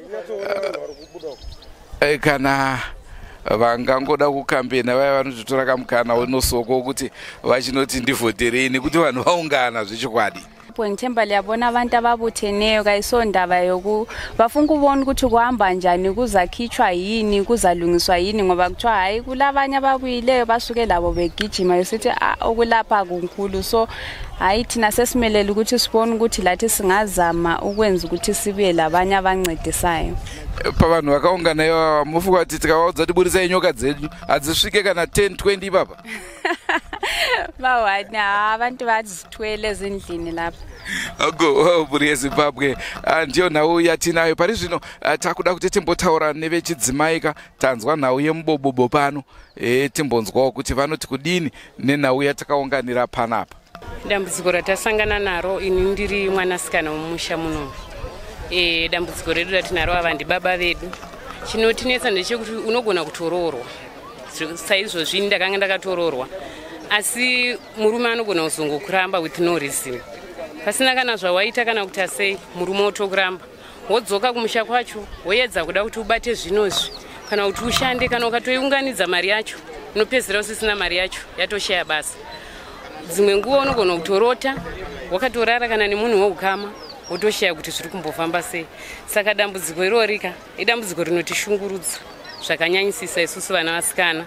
vangangoda kukambena vaya vanototora kamukana unosoko kuti vachinoti ndivhoterei nekuti vanhu vaungana zvechokwadi. Ngithemba liyabona abantu ababutheneyo kayisondaba yoku bafuna ukubona ukuthi kuhamba njani, kuzakhitshwa yini, kuzalungiswa yini, ngoba kuthiwa hayi kulabanye ababuyileyo basuke labo begijima besithi okulapha kunkulu. So hayi thina sesimelele ukuthi sibone ukuthi lathi singazama ukwenza ukuthi sibuye labanye abancedisayo. Pavanhu vakaungana ivava mufunga kuti tikavaudza tiburisai nyoka dzedu hadzisvike kana 10 20 ipapa? Bawani abantu bazithwele ezindlini lapha. Go mhuri yeZimbabwe, ndiyo nhau yatinayo pari zvino. Takuda kuti timbotaura nevechidzimai ka, tanzwa nhau yemubobobo pano, timbonzwawo kuti vanoti kudini nenhau yatakaunganira panapa. Dambudziko ratasangana naro, ini ndiri mwanasikana womusha muno. Dambudziko redu ratinaro ava ndibaba vedu. Chinotinetsa ndechekuti unogona kutoroorwa saizvozvi ndakanga ndakatoroorwa, asi murume anogona kuzongokuramba with no reason, pasina kana zvawaita kana kuti asei, murume otokuramba, wodzoka kumusha kwacho, woedza kuda kuti ubate zvinozvi kana kuti ushande, kana ukatoiunganidza mari yacho unopedzisira usisina mari yacho, yatoshaya basa. Dzimwe nguva unogona kutorota wakatorara kana nemunhu weukama, wotoshaya kuti zviri kumbofamba sei. Saka dambudziko irorika idambudziko rinotishungurudza zvakanyanyisisa isusu vana vasikana.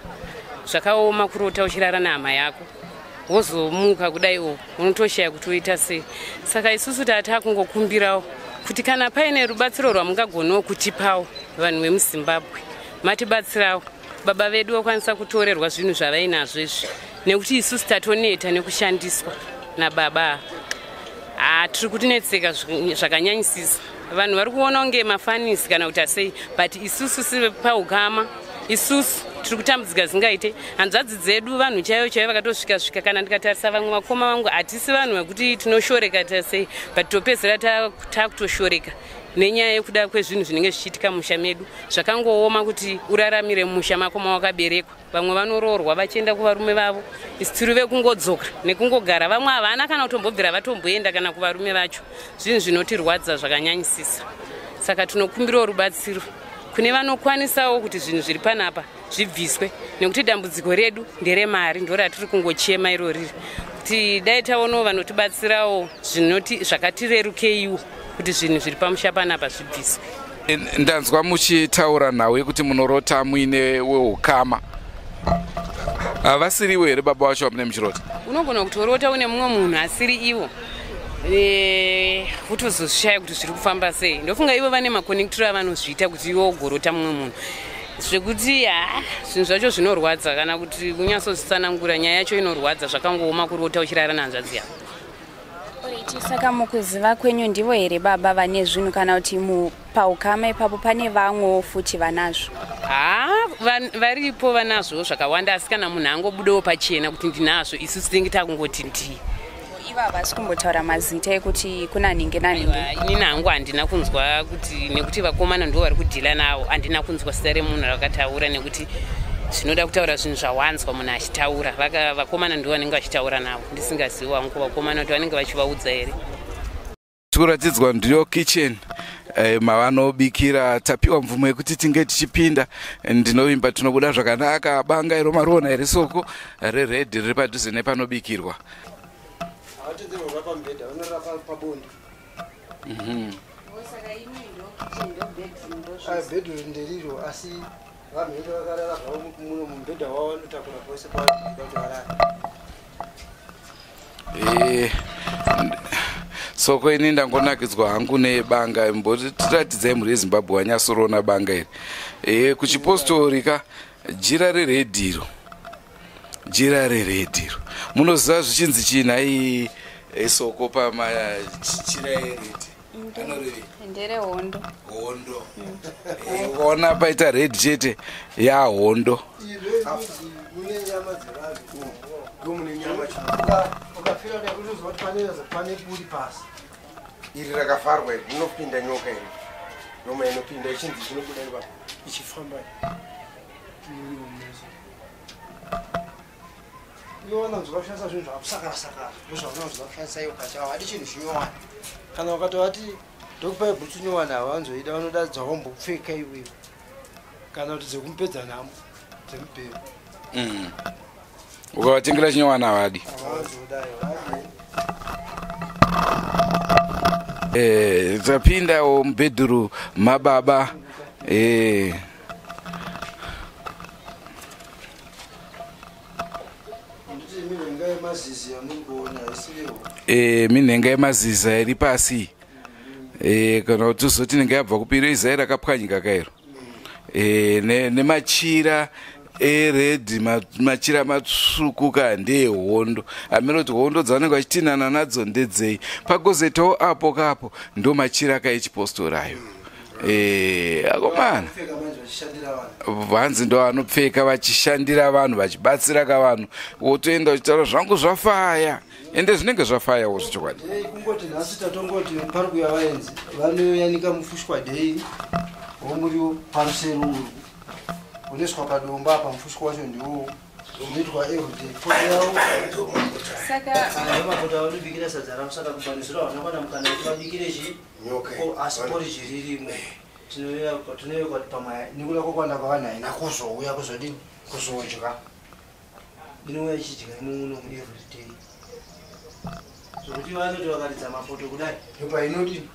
Zvakaoma kurota uchirara nehama yako, wozomuka kudai unotoshaya kuti uita sei. Saka isusu tatakungokumbirawo kuti kana paine rubatsiro rwamungagonawo kutipawo vanhu vemuZimbabwe, matibatsirawo baba vedu vakwanisa kutorerwa zvinhu zvavainazvo izvi, nekuti isusu tatoneta nekushandiswa nababa. Tiri kutinetseka zvakanyanyisisa. Vanhu vari kuona kunge mafanisi kana kuti asei, but isusu sipaukama isusu tiri kutambudzika zingaite. Hanzvadzi dzedu vanhu chaivo chaivo vakatosvika svika, kana ndikatarisa vamwe vakoma vangu hatisi vanhu vekuti tinoshoreka tasei, but topedzera takutoshoreka nenyaya yekuda kwezvinhu zvinenge zvichiitika musha medu. Zvakangooma kuti uraramire mumusha mako mawakaberekwa. Vamwe vanoroorwa vachienda kuvarume vavo, isu tiri vekungodzoka nekungogara. Vamwe havana kana kutombobvira vatomboenda kana kuvarume vacho. Zvinhu zvinotirwadza zvakanyanyisisa. Saka tinokumbirawo rubatsiro kune vanokwanisawo kuti zvinhu zviri panapa zvibviswe, nekuti dambudziko redu nderemari, ndoratiri kungochema iroriri, kuti dai taonawo vanotibatsirawo zvinoti zvakatirerukeiwo kuti zvinhu zviri pamusha panapa zvibviswe. Ndanzwa muchitaura nhau yekuti munorota muine weukama. Havasiriwo here baba vacho vamune muchirota? Unogona kutorota une mumwe munhu asiri ivo, kutozozvishaya kuti zviri kufamba sei. Ndofunga ivo vane makonektiro avanozviita kuti ivo ugorota mumwe munhu, zvekuti zvinhu zvacho zvinorwadza kana kuti kunyatsozvitsanangura nyaya yacho inorwadza. Zvakangooma kurota uchirara nehanzvadzi yako. Saka mukuziva kwenyu ndivo here baba vane zvinhu, kana kuti paukama ipapo pane vamwewo futi vanazvo? Varipo vanazvo zvakawanda, asi kana munhu angobudawo pachena kuti ndinazvo, isusu tinenge takungoti ndii. Ivo havasi kumbotaura mazita ekuti kuna nhingi nanhingi? Inini hangu handina kunzwa kuti, nekuti vakomana ndo vari kudhila navo, handina kunzwa zita remunhu rakataura, nekuti zvinoda kutaura zvinhu zvawanzwa munhu achitaura. Vakomana ndo vanenge vachitaura navo, ndisingazivi wangu vakomana kuti vanenge vachivaudza here. Tikuratidzwa ndiyo kitchen mavanobikira. Tapiwa mvumo yekuti tinge tichipinda. Ndinovimba tinobuda zvakanaka. Banga iro mariona here soko reredhi riri padhuze nepanobikirwa? Bedroom nderiro asi vanhu vese vakarara zvavo muno mubhedha wavo vanotakura pose pavanoda kuti varare. Soko ini ndangonakidzwa hangu nebanga, mbotiratidzai mhuri yeZimbabwe wanyasorona banga iri. Kuchipostori ka jira reredhiro, jira reredhiro munoziva zvichinzi chii nhai Soko pamachira eredhi? Nderehondo. Hondo. Ukaona paita red chete yahondo. Iri rakafarwa iri rinopinda nyoka iri. Noma inopinda ichinzi chinobuda iri ichifamba. Ivo vanonzwa kushandisa zvinhu zvakusakara sakara, ndozvavanonzwa kushandisa ivo pacho havadi chinhu chinyowani. Kana ukatovati ndokupai bhutsu nyowani havanzoida, vanoda dzawambopfeka iwewe kana kuti dzekumupedza nhamo dzemubhero. Ukavatengera chinyowani havadi. Tapindawo mubhedhuru mababa. Minhenga yemaziza iri pasi. Kana kuti uzoti inenge yabva kupiro izai rakapwanyika kairo. Nemachira eredhi, machira matsvuku ka ndeehondo. Hameno kuti hondo dzavanenge vachitinana nadzo ndedzei. Pagozoitawo apo kapo ndo machira ka echipostori ayo. Akomana vanzi ndo vanopfeka vachishandira vanhu vachibatsira ka vanhu, wotoenda uchitaura zvangu zvafaya, ende zvinenge zvafayawo zvechokwadi. Kungoti nhasi tatongoti pari kuuya vaenzi vanoyanika mufushwa dei womuriwo parusero urwu unoiswa padombo apa, mufushwa wacho ndiwo unoitwa everyday. Poto yavo saka mapoto avanobikira sadza ravo, saka kubanizira havana kuwana mukana kuti vabikire chii asi poriji ririmo. Tinoyeuka kuti pamwe nekuda kwekuwanda kwavanhu haina kuzouya kuzodini kuzodya, inouya ichidya imomuno everyday zvokuti vanoti vakaridza mapoto kudai ndopainodini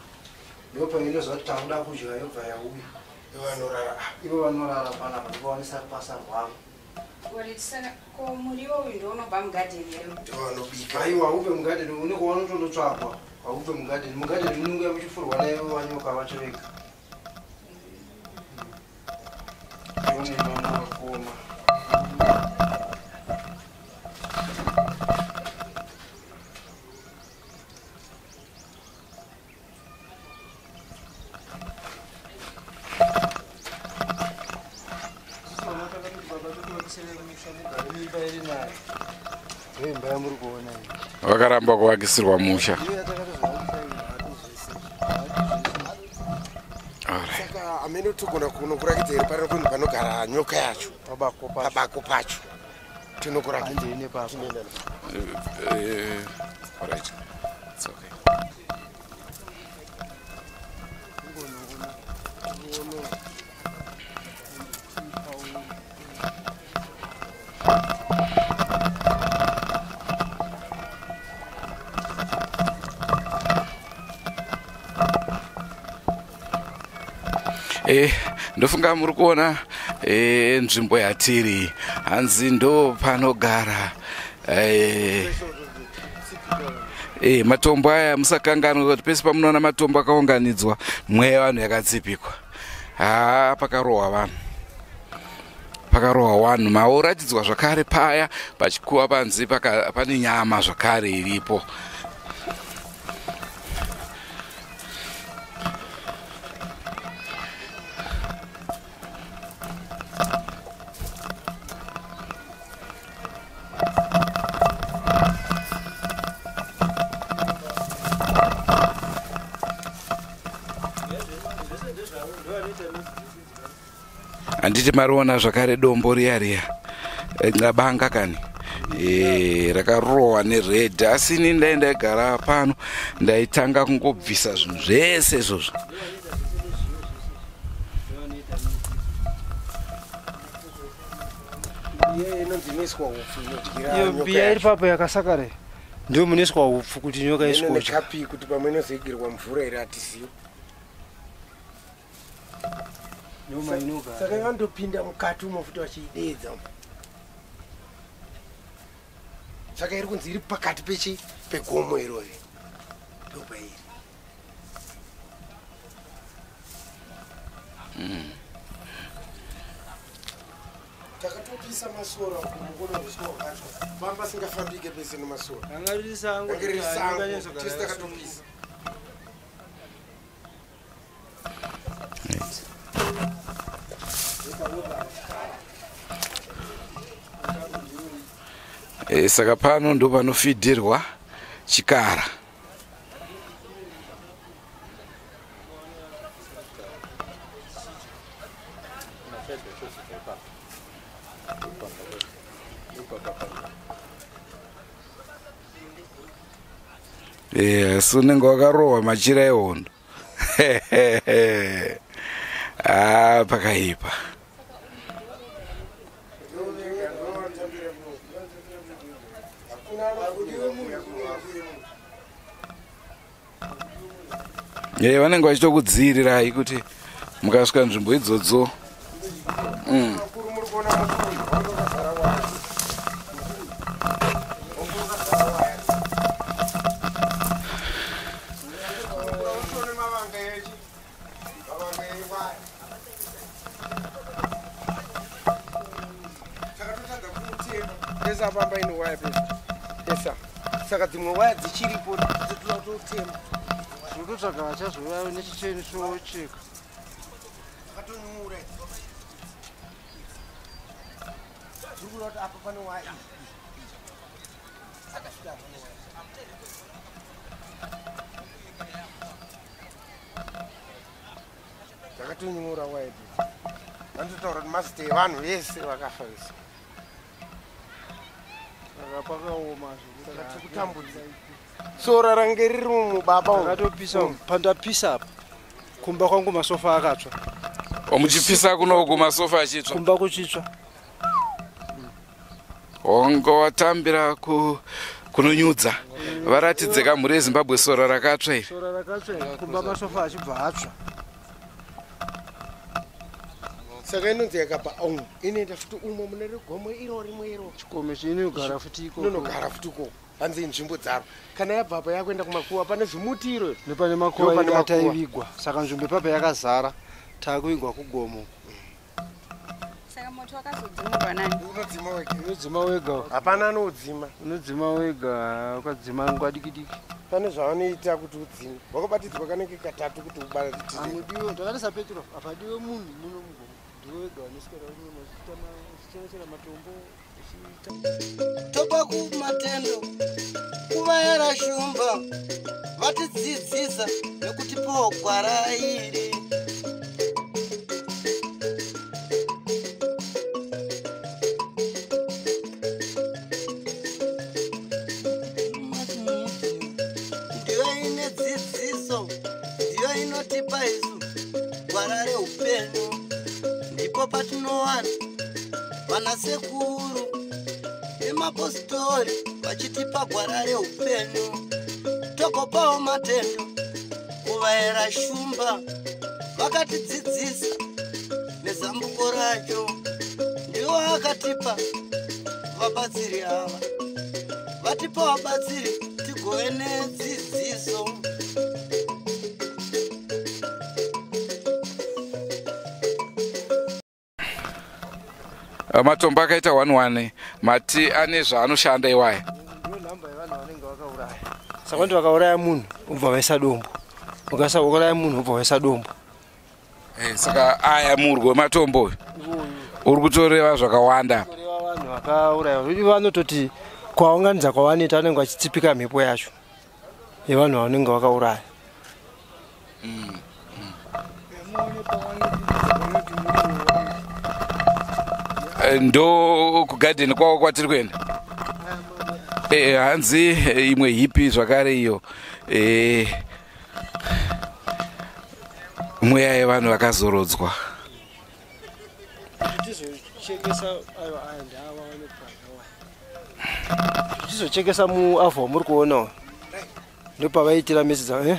ndopainoziva kuti takuda kudya yobva yauya. Ivo vanorara panapa ndopavanisa rupasa rwavo. Ko muriwo uyu ndounobva mugadheni here? Aiwa, haubve mugadheni, unenge wanotondotsvagwa. Haubve mugadheni, mugadheni munenge muchifurwa naivo vanyoka vacho vega. Ndonemamakoma. Vakaramba kuvakisirwa musha. Saka amene togona kunokurakidza here pari kunhu panogara nyoka yacho pabako pacho tinokurakidza. Alright. It's okay. Ndofunga muri kuona nzvimbo yatiri, hanzi ndo panogara matombo aya. Musakanganwa kuti pese pamunoona matombo akaunganidzwa mweya vanhu yakatsipikwa. Haa, pakarohwa vanhu, pakarohwa vanhu. Maoratidzwa zvakare paya pachikuva panzi pane nyama zvakare iripo. Handiti mariona zvakare dombo riya riya nqabanga kani rakarohwa nered. Asi ini ndai ndaigara pano ndaitanga kungobvisa zvinhu zvese izvozvo. Iyo mbiya iri papo yakasakara ndio munoiswa hupfu kuti nyoka isvodya. Kapi kuti pamwe inozoigirwa mvura iri hatizivi. Saka vanotopinda mukati umo futi vachiidedza. Saka iri kunzi iri pakati pechi pegomo irori. Ndopairi. Takatopisa masora kumukono uswa wakatsva. Pamba singafambike pese nemasora. Ranga riri sango. Ranga riri sango. Tese takatopisa. Saka pano ndo panofidhirwa chikara. Asi unenge wakarohwa machira ehondo. Pakaipa. Vanenge vachitokudziirirai kuti mukasvika nzvimbo idzodzo. Saka dzimwe waya dzichiripo dzototema. Zvototsvaga vachazouya nechicheni chocheka. Akatonyura. Zviri kureva kuti apa pane waya. Akasvika apa pane waya. Dzakatonyura waya idzi. Vanototaura kuti mazita evanhu vese vakafa vese. Saka pakaoma saka tiri kutambudza. Sora range riri mubaba umu. Takatopisa pandapisa apa. Kumba kwangu masofa akatsva. Muchipisa kunoku masofa achitsva. Kumba kuchitsva. Hongo watambira kunonyudza. Varatidze kamhuri yeZimbabwe sora rakatsva iri. Sora rakatsva kumba masofa achibva atsva. Saka inonzi yakabva umu inoenda futi umo mune rigomo iro rimwe iro. Chikome chinogara futi ikoko. Inonogara futi ikoko. Hanzi nzvimbo dzaro. Kana yabva apa yakuenda kumakuva pane zvimuti iro. Nepane makuva ataivigwa. Saka nzvimbo ipapo yakazara. Takuigwa kugomo. Saka moto wakazodzimurwa nani? Unodzima wega. Unodzima wega. Hapana anodzima. Unodzima wega ukadzima nguva diki diki. Pane zvavanoita kuti udzime. Wakabatidzwa kanenge katatu kuti ubatidze. Amudiwe ndakarisa petro. Apadiwe munhu muno mugomo. Ndiwe wega vanoswera uchichera matombo. Topa kumatendo kuvayera shumba vatidzidzisa nekutipawo gwara iri. Ndiyo ine dzidziso, ndiyo inotipa isu gwara reupenyu. Ndipo patinowana vanasekuru nemapostori vachitipa gwara reupenyu. Tokopawo matendo kuvayera shumba vakatidzidzisa nezambuko racho. Ndiwo akatipa vabatsiri ava, vatipa vabatsiri tigove nedzidziso. Matombo akaita 1-1 mati ane zvaanoshanda iwaya. Ndiyo nhamba yevanhu vanenge vakauraya. Saka vantu vakauraya munhu ubva vaisa dombo. Ukauraya munhu ubva vaisa dombo. Saka aya murwi wematombo uyu uri kutoreva zvakawanda. Kureva vanhu vakauraya. Vanototi kwaunganidza kwavanoita vanenge vachitsipika mhepo yacho yevanhu vanenge vakauraya. Ndo kugadheni kwavo kwatiri kuenda. Hanzi imwe hipi zvakare iyo. Mweya yevanhu vakazorodzwa. Tizochekesa muavhu wamuri kuonawo. Ndopavaitira mesi dzavo.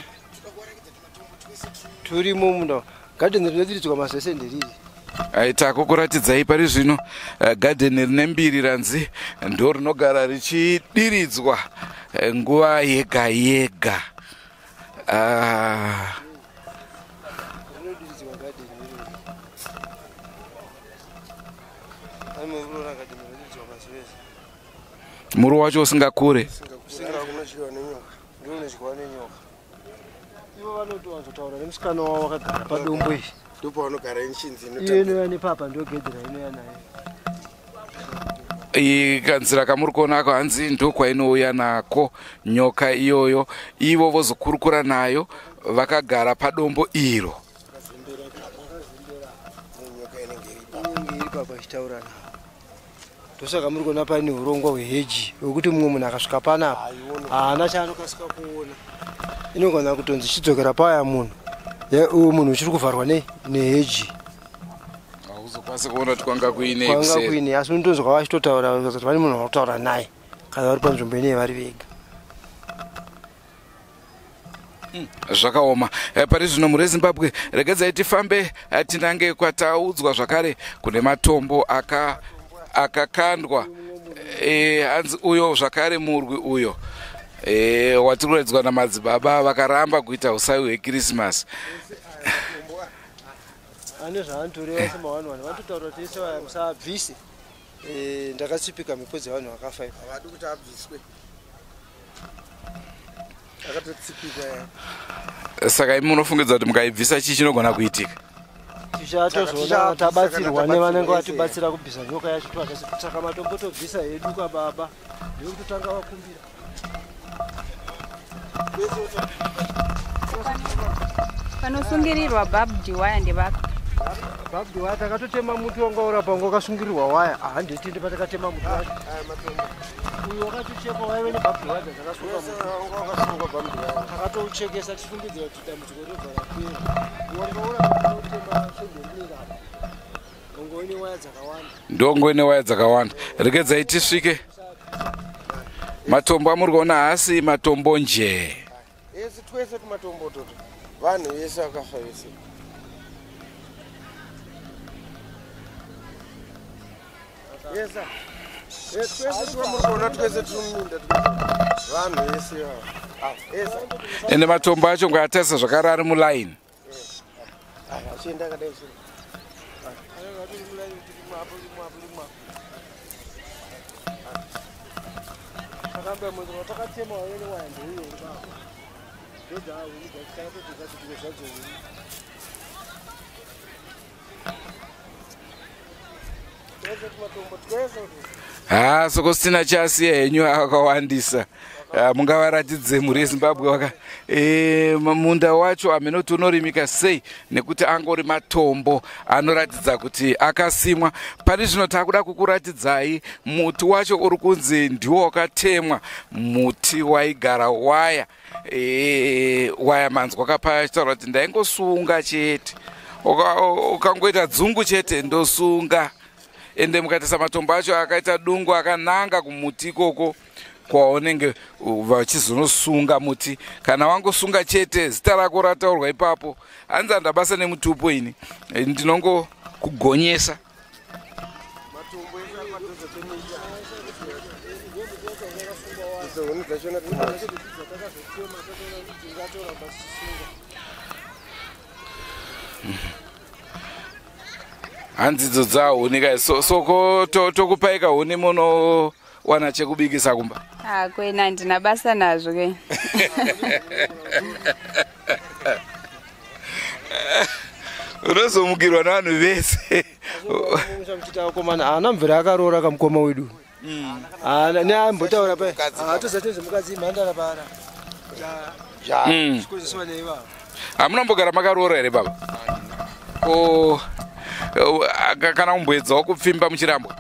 Turimo munda. Gadheni rinodiridzwa mazese nderiri. Takukuratidzai pari zvino gadheni rine mbiri ranzi ndo rinogara richidiridzwa nguva yega yega. Muriwo wacho usingakure. Ivo vanotowanzotaura nemusikana wavo vakagara padombo izvi. Ndopavanogara nchinzi Iyo inouya nepapa ndogedhera inouya nayo. Iyi kanzira kamuri kuona ako hanzi ndokwainouya nako nyoka iyoyo, ivo vozokurukura nayo vakagara padombo iro. Inenge iri papa ichitaura navo. Ndosaka muri kuona paine urongwa hweheji hwekuti mumwe munhu akasvika panapa haana chaanokasika kuona. Inogona kutonzi chidzokera paya munhu. Uyu munhu uchiri kuvharwa neheji. Hauzokwanisi kuona kuti kwanga kuine Kwanga kuseri. kuine, asi unotonzwa vachitotaura kuti vane munhu wakutaura naye kana vari panzvimbo inei vari vega. Zvakaoma. Pari zvino mhuri yeZimbabwe, regedzai tifambe tinange kwataudzwa zvakare kune matombo akakandwa. Hanzi uyo zvakare murwi uyo watiri kuratidzwa namadzibaba vakaramba kuita usavi hweKirisimasi. Ane zvaanotoreva semavanhu vanhu vanototaura kuti ese vaya musabvise. Ndakatsipika mhepo dzevanhu vakafa ivo. Havadi kuti abviswe. Akatotsipikwa ya. Saka imi munofungidzwa kuti mukaibvisa chii chinogona kuitika? Tichatozoona tabatsirwa nevanenge vatibatsira kubvisa nyoka yacho twakasi. Saka matombo tobvisa hedu kababa. Ndekutotanga vakumbira. Panosungirirwa barbed wire ndevapi? Barbed wire takatotema muti wanga urapa wanga wakasungirirwa waya. Handiti ndi patakatema muti wacho. Uyu wakatochekwa waive nebarbed wire dzakasungwa muti. Takatouchekesa tichifungidzira kuti dambudziko rinobva rapera. Wanga urapa takatotema svondo rineri apa. Wanga uine waya dzakawanda. Ndongo ine waya dzakawanda. Regedzai tisvike. Matombo amuri kuona haasi matombo njee. Ese twese tumatombo toto. Vanhu vese vakafa vese. Yesa. Twese twamuri kuona twese tiri muminda twese. Vanhu vese ava. Yesa. Ende matombo acho ngatarisa zvakare ari mulaini. Achienda akadai so. Takamba munhu watakatema waive newaya ndeuyo uri baba. Ndodzaahuni dzakatotogadzirwa zvadzo huni. Sokostina chasiya henyu akawandisa. Mungavaratidze mhuri yeZimbabwe waka munda wacho amenoti unorimika sei nekuti angori matombo anoratidza kuti akasimwa. Pari zvino takuda kukuratidzai muti wacho uri kunzi ndiwo wakatemwa, muti waigara waya. Waya manzwa kapachitaura kuti ndaingosunga chete. Ukangoita dzungu chete ndosunga. Ende mukatarisa matombo acho akaita dungu akananga kumuti ikoko kwaunenge vachizonosunga muti. Kana wangosunga chete zita rako rataurwa ipapo. Hanzi handabasa nemutupo ini, ndinongokugonyesa. Hanzi idzo dzahuni ka, soko tokupaika huni munowana chekubikisa kumba? Kwena ndina basa nazvo ke. Unozomukirwa nevanhu vese. Muchamuchita haana mvura akaroora kamukoma wedu. Neambotaura paya. Hatozati nezvemukadzi mhandara para. Chikozeswa neivavo. Hamunombogara makaroora here baba? Ko kana kumboedzawo kupfimba muchirambwa?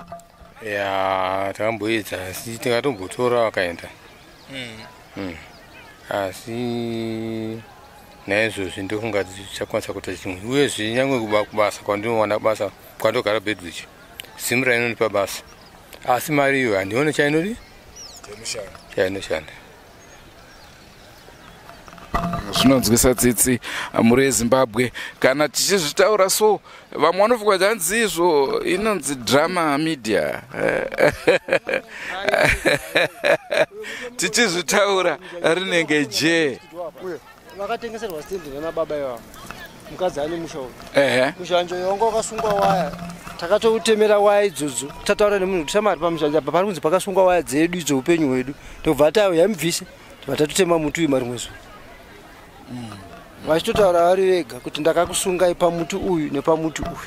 Ya, takamboedza asi tikatombotora vakaenda. Asi naizvozvi ndofunga tichakwanisa kuita chimwe. Uyezve nyangwe kubasa kwandinowana basa kwandogara Bedwich, Zimra inonipa basa. Asi mari iyo handioni chainodi? Chainoshanda. Zvinonzwisa tsitsi mhuri yeZimbabwe kana tichizvitaura so, vamwe vanofunga kuti hanzi izvo inonzi drama media. Tichizvitaura rinenge jee. Vakatengeserwa stendi nana baba ivavo, mukadzi ane musha uyu. Ehe. Mushanje uyu wanga wakasungwa waya, takatoutemera waya idzodzo. Tataura nemunhu kuti shamari, pamushanje apa pari kunzi pakasungwa waya dzedu idzo, upenyu hwedu. Ndobva tauya mubvise, tobva tatotema muti uyu marimwe zuva. Vachitotaura vari vega kuti ndakakusungai pamuti uyu nepamuti uyu.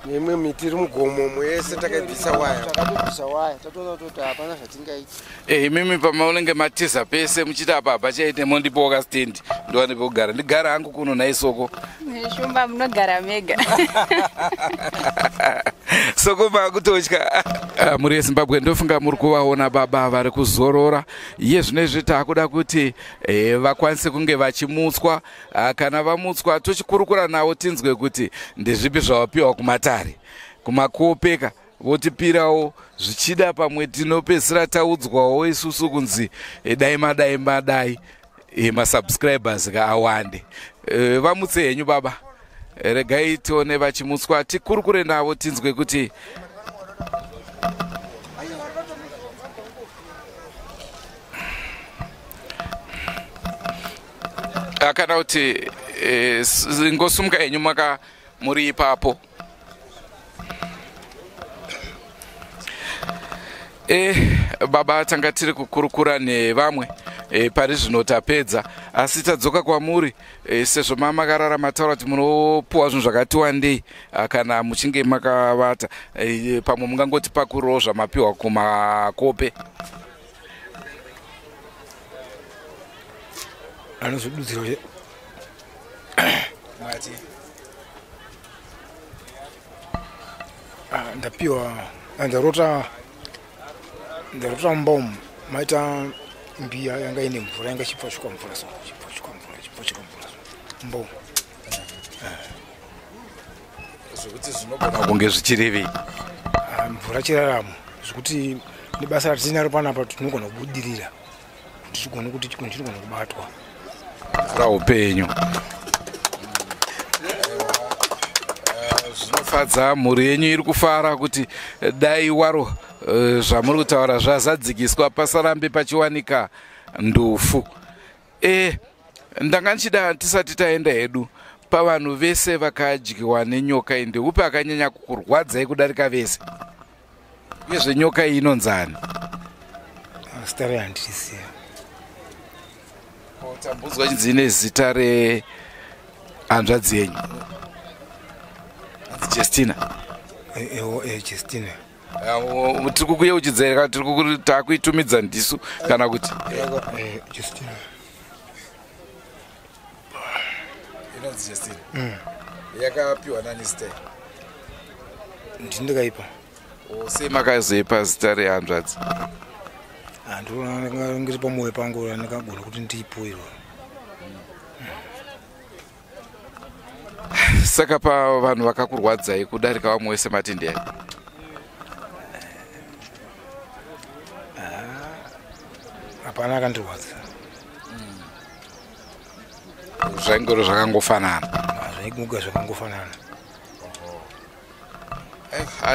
Neimwe miti iri mugomo yese takaibvisa waya. Takatobvisa waya, tatoona kutoti hapana zvatingaita. Imimi pamaunenge matiza pese muchiti apa hapachaite, mondipowo kastendi ndiwane pekugara, ndigara hangu kuno naisoko. Shumba, munogara mega. Soko makutotya. Mhuri yeZimbabwe, ndofunga muri kuvaona baba vari kuzorora iye zvinezvi. Taakuda kuti vakwanise kunge vachimutswa. Kana vamutswa, tochikurukura navo tinzwe kuti ndezvipi zvavapiwa kumatare kumakopeka, votipirawo zvichida pamwe tinopedzisira taudzwawo isusu kunzi dai madai madai, masubscribers ka awande. Vamutse henyu baba, regai tione vachimutswa, tikurukure navo tinzwe kuti kana kuti ngosumuka henyu maka muri ipapo. Baba, tanga tiri kukurukura nevamwe pari zvino tapedza, asi tadzoka kwamuri sezvo mamakarara mataura kuti munopuwa zvinhu zvakati wandei kana muchinge makavata. Pamwe mungangoti pakurowo zvamapiwa kumakope. Anozodudzirwa. Mati. Ah, ndapiwa, ndarota mumba umu maita mbiya yanga ine mvura, yanga ichipfashuka mvura so, ichipfashuka mvura, ichipfashuka mvura so mumba umu. Zvekuti zvinogona kunge zvichirevei? Ah, mvura chiraramo, zvekuti nebasa ratinaro panapa tinogona kubudirira, kuti tigone kuti chinhu chinogona kubatwa. Mvura upenyu. Zvinofadza, mhuri yenyu iri kufara kuti dai waro zvamuri kutaura zvazadzikiswa, pasarambe pachiwanika ndufu. Ndanga ndichida, tisati taenda hedu, pavanhu vese vakadyiwa nenyoka iyi, ndeupi akanyanya kukurwadzai kudarika vese? Uyezve nyoka iyi inonzani? Zita rayo handiriziva. Tambudzwa chinzi ine zita rehanzvadzi yenyu, hanzi Justina. Justina. Tiri kukuyeuchidzai kana tiri takuitumidza ndisu kana kuti Justina. Inonzi Justina. Yakapiwa nani zita? Ndini ndakaipa. Sei makazoipa zita rehanzvadzi? Handingiri pamwoyo pangu ndakagona kuti ndiipuwe. Saka pavanhu vakakurwadzai kudarika vamwe wese mati ndiani? Hapana akandirwadza. Zvaingoro zvakangofanana. Zvaiguga zvakangofanana.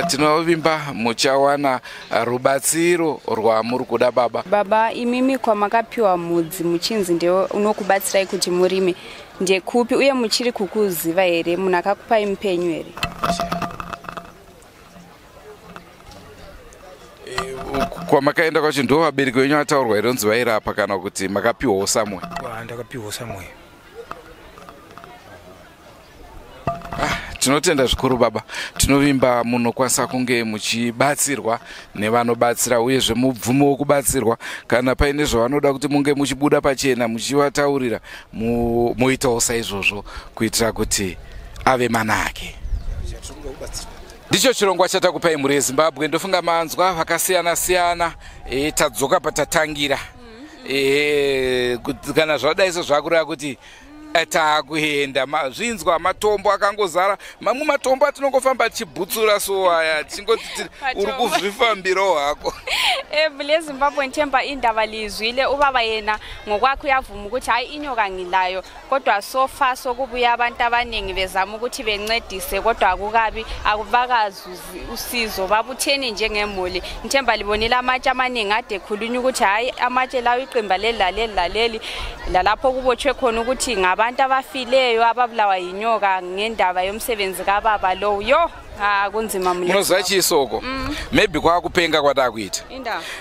Tinovimba muchawana rubatsiro rwamuri kuda, baba. Baba, imimi kwamakapiwa mudzi muchinzi ndewe unokubatsirai kuti murime ndekupi, uye muchiri kukuziva here? Munhu akakupai mupenyu here? Kwamakaenda kwacho ndo vabereki venyu vataurwa here kunzi vairapa, kana kuti makapiwawo samwe? Ndakapiwawo samwe. Tinotenda zvikuru, baba. Tinovimba munokwanisa kunge muchibatsirwa nevanobatsira, uyezve mubvumo wekubatsirwa. Kana paine zvavanoda kuti munge muchibuda pachena muchivataurira, muitawo saizvozvo kuitira kuti ave manake. Ndicho chirongwa chatakupai, mhuri yeZimbabwe. Ndofunga manzwa vakasiyana siyana. Tadzoka patatangira. Kana zvadai so zvakureva kuti Taakuenda mazvinzwa matombo akangozara mamwe matombo atinongofamba tichibhutsura so aya tichingoti uri kuzvifambirawo hako. Mule Zimbabwe ngithemba indaba lizwile ubaba yena ngokwakhe uyavuma ukuthi hayi inyoka ngilayo kodwa sofa sokubuya abantu abaningi bezama ukuthi bencedise kodwa akukabi akubakazuzi usizo babutheni njengemuli. Ngithemba libonile amatshe amaningi ade khulunywa ukuthi hayi amatshe lawo iqimba leli laleli laleli lalapho kubotshwe khona ukuthi ngabantu abafileyo ababulawa yinyoka ngendaba yomsebenzi kababa lowo. Yo kunzima mule. Munoziva chiisoko maybe kwakupenga kwatakuita.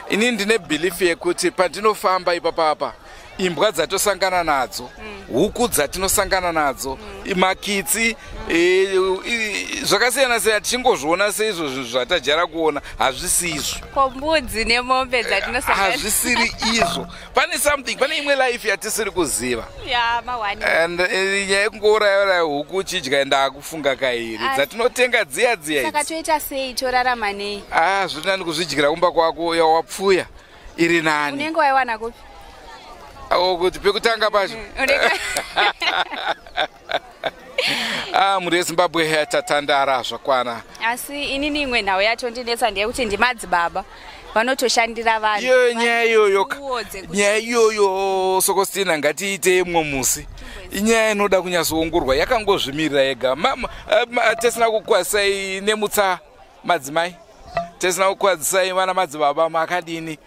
Ini ndine belief yekuti pandinofamba ipapapa imbwa dzatosangana nadzo, huku dzatinosangana nadzo, makitsi, zvakasiyana siyana tichingozviona seizvo zvinhu zvatajara kuona hazvisi izvo. Ko mbudzi nemombe dzatinosangana hazvisiri izvo. Pane something, pane imwe life yatisiri kuziva. Ya mawani. And nyaya yekungouraya huku uchidya ndakufunga kairi dzatinotenga dziya dziya. Saka toita sei torarama nei? Zviri nani kuzvidyira kumba kwako yawapfuya iri nani. Unenge waiwana kupi? Kuti pekutanga pacho. Mhuri yeZimbabwe tatandara zvakwana. Asi inini imwe nhau yacho ndinetsa ndeyekuti ndimadzibaba vanotoshandira vanhu. Iyo nyaya iyoyo, nyaya iyoyo Sokostina ngatiite imwe musi. Inyaya inoda kunyatsoongorwa yakangozvimirira yega. Tisina kukwazisai nemutsa madzimai, tisina kukwazisai vana madzibaba makadini.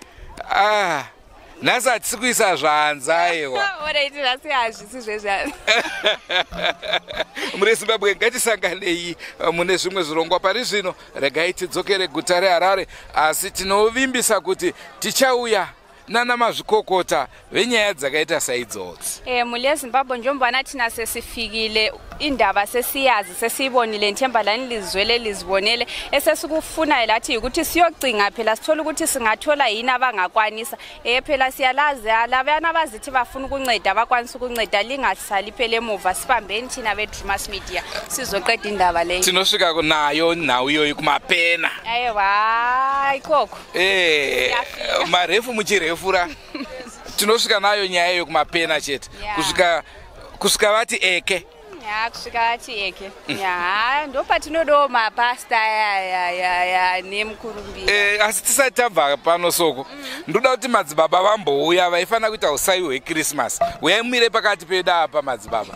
Nhasi hatisi kuisa zvanza aiwa. Alright, nhasi hazvisi zvezvanza. Mhuri yeZimbabwe ngatisanganei mune zvimwe zvirongwa pari zvino. Regai tidzokere guta reHarare, asi tinovimbisa kuti tichauya nana mazvikokota venyaya dzakaita saidzodzi. Mhuri yeZimbabwe njengoba thina sesifikile indaba sesiyazi sesiyibonile ngithemba lani lizwele lizibonele. Esesikufunayo lathi ukuthi siyocinga phela sithole ukuthi singathola yini abangakwanisa. Phela siyalazi labana abazithi bafuna ukunceda abakwanisa ukunceda lingasali phela emuva sibambeni thina beDreamers Media sizoqeda indaba leyo. Tinosvika nayo nhau iyoyi kumapena. Aiwa ikoko. Marefu muchirefura. Tinosvika nayo nyaya iyo kumapena chete. Kusvika vati eke. Ya kusvika vati eke. Ya ndopatinodawo mapasta ya nemukurumbira. Asi tisati tabva pano Soko. Ndoda kuti madzibaba vambouya vaifanira kuita usai hweChristmas. Uyai mumire pakati pedu apa madzibaba.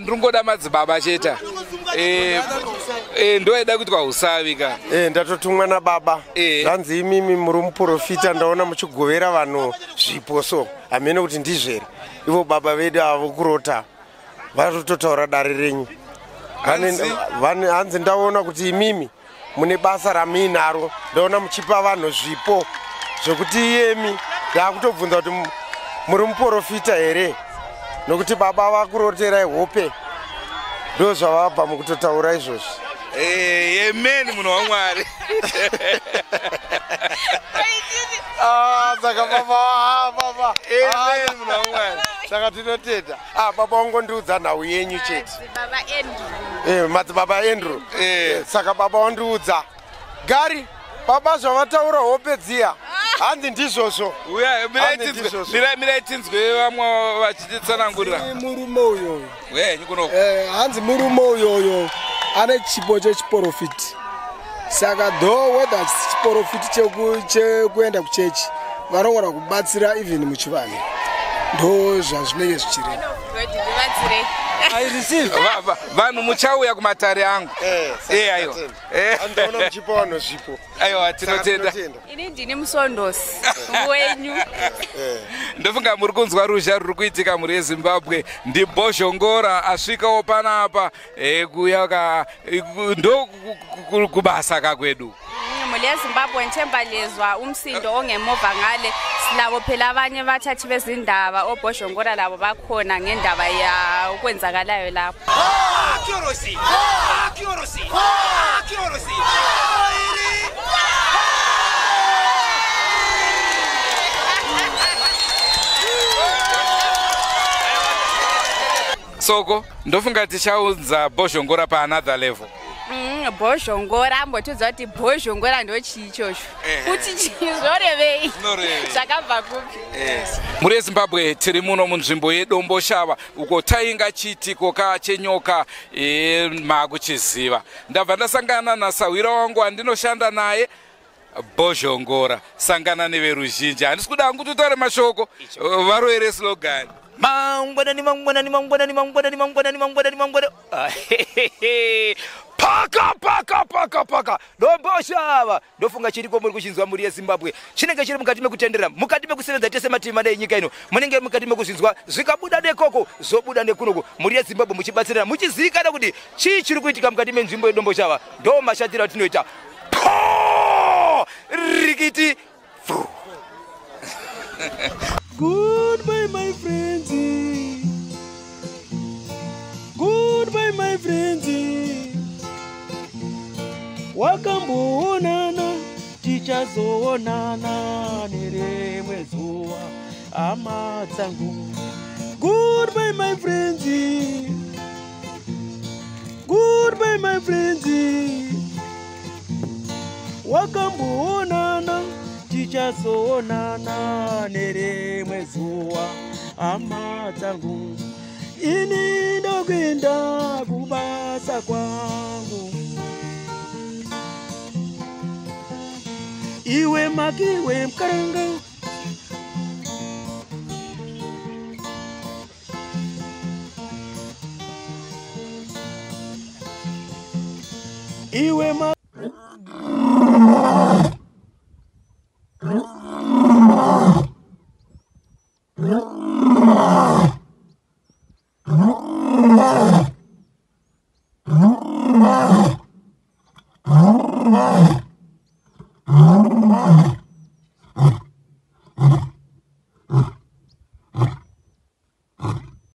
Ndiringoda madzibaba chete. Ndoida kuitwa usavi ka. Ndatotumwa nababa. Zvanzi imimi muri muprofita ndaona muchigovera vanhu zvipo so. Hamene kuti ndizvere. Ivo baba vedu avo kurota varitotaura dare renyu. Hanzi ndaona kuti imimi mune basa ramuinaro. Ndaona muchipa vanhu zvipo zvekuti iyemi ndakutobvunza kuti muri muprofita here nokuti baba vakuroterai hope. Ndo zvavabva mukutotaura izvozvi. Amen munhu waMwari. Saka baba baba. Amen munhu waMwari. Saka tinotenda. Baba wangondiudza nhau yenyu chete. Madzibaba Andrew. Madzibaba Andrew. Saka baba wandiudza. Gari baba zvavataura hope dziya. Hanzi ndizvozvo. Uya mirai tinzwe vamwe vachititsanangurira. Murume uyoyo. Uya kuno. Hanzi murume uyoyo ane chipo chechiprofiti. Saka though whether chiprofiti chekuenda kuchechi vanogona kubatsira even muchivanhu. Ndo zvazvinenge zvichireva. Vanhu muchauya kumatare angu. Aiwa. Andaona muchipa vanhu zvipo. Aiwa tinotenda. Ini ndini musondosi wenyu. Ndofunga muri kunzwa ruzha ruri kuitika mhuri yeZimbabwe. NdiBhozhongora asvikawo panapa kuya ndo kubasa kakwedu. Mhuri yeZimbabwe ngithemba lezwa umsindo ongemuva ngale. Silabo phela abanye bathathi bezindaba oBhozhongora labo bakhona ngendaba ya okwenzakalayo lapho. Soko ndofunga tichaunza Bhozhongora pa another level. Bhozhongora, ambotiudza kuti bhozhongora ndo chii ichocho, kuti chii, zvorevei, zvakabva kupi? Mhuri yeZimbabwe, tiri muno munzvimbo yeDomboshava uko tainga chiitiko ka chenyoka maakuchiziva. Ndabva ndasangana nasahwira wangu wandinoshanda naye, Bhozhongora. Sangana neveruzhinji. Handisi kuda hangu kuti utaure mashoko, varoere slogan. Mangwanani, mangwanani, mangwanani, mangwanani, mangwanani, mangwanani, mangwanani. Paka paka paka paka Domboshava. Ndofunga chiriko muri kuchinzwa, mhuri yeZimbabwe. Chinenge chiri mukati mekutendera, mukati mekusevenza tese mativi mana enyika ino. Munenge mukati mekuzvinzwa, zvikabuda nekoko zvobuda nekunoku, mhuri yeZimbabwe, muchibatsirana, muchizivikana kuti chii chiri kuitika mukati menzvimbo yeDomboshava. Ndo mashandiro atinoita. Po rikiti. Goodbye, my friends. Goodbye, my friends. Wakamboonana, tichazoonana nerimwe zuva, hama dzangu. Goodbye, my friends. Goodbye, my friends. Wakamboonana, tichazoonana nerimwe zuva, hama dzangu. Ini ndokuenda kubasa kwangu. Iwe makiwe mkaranga. Iwe ma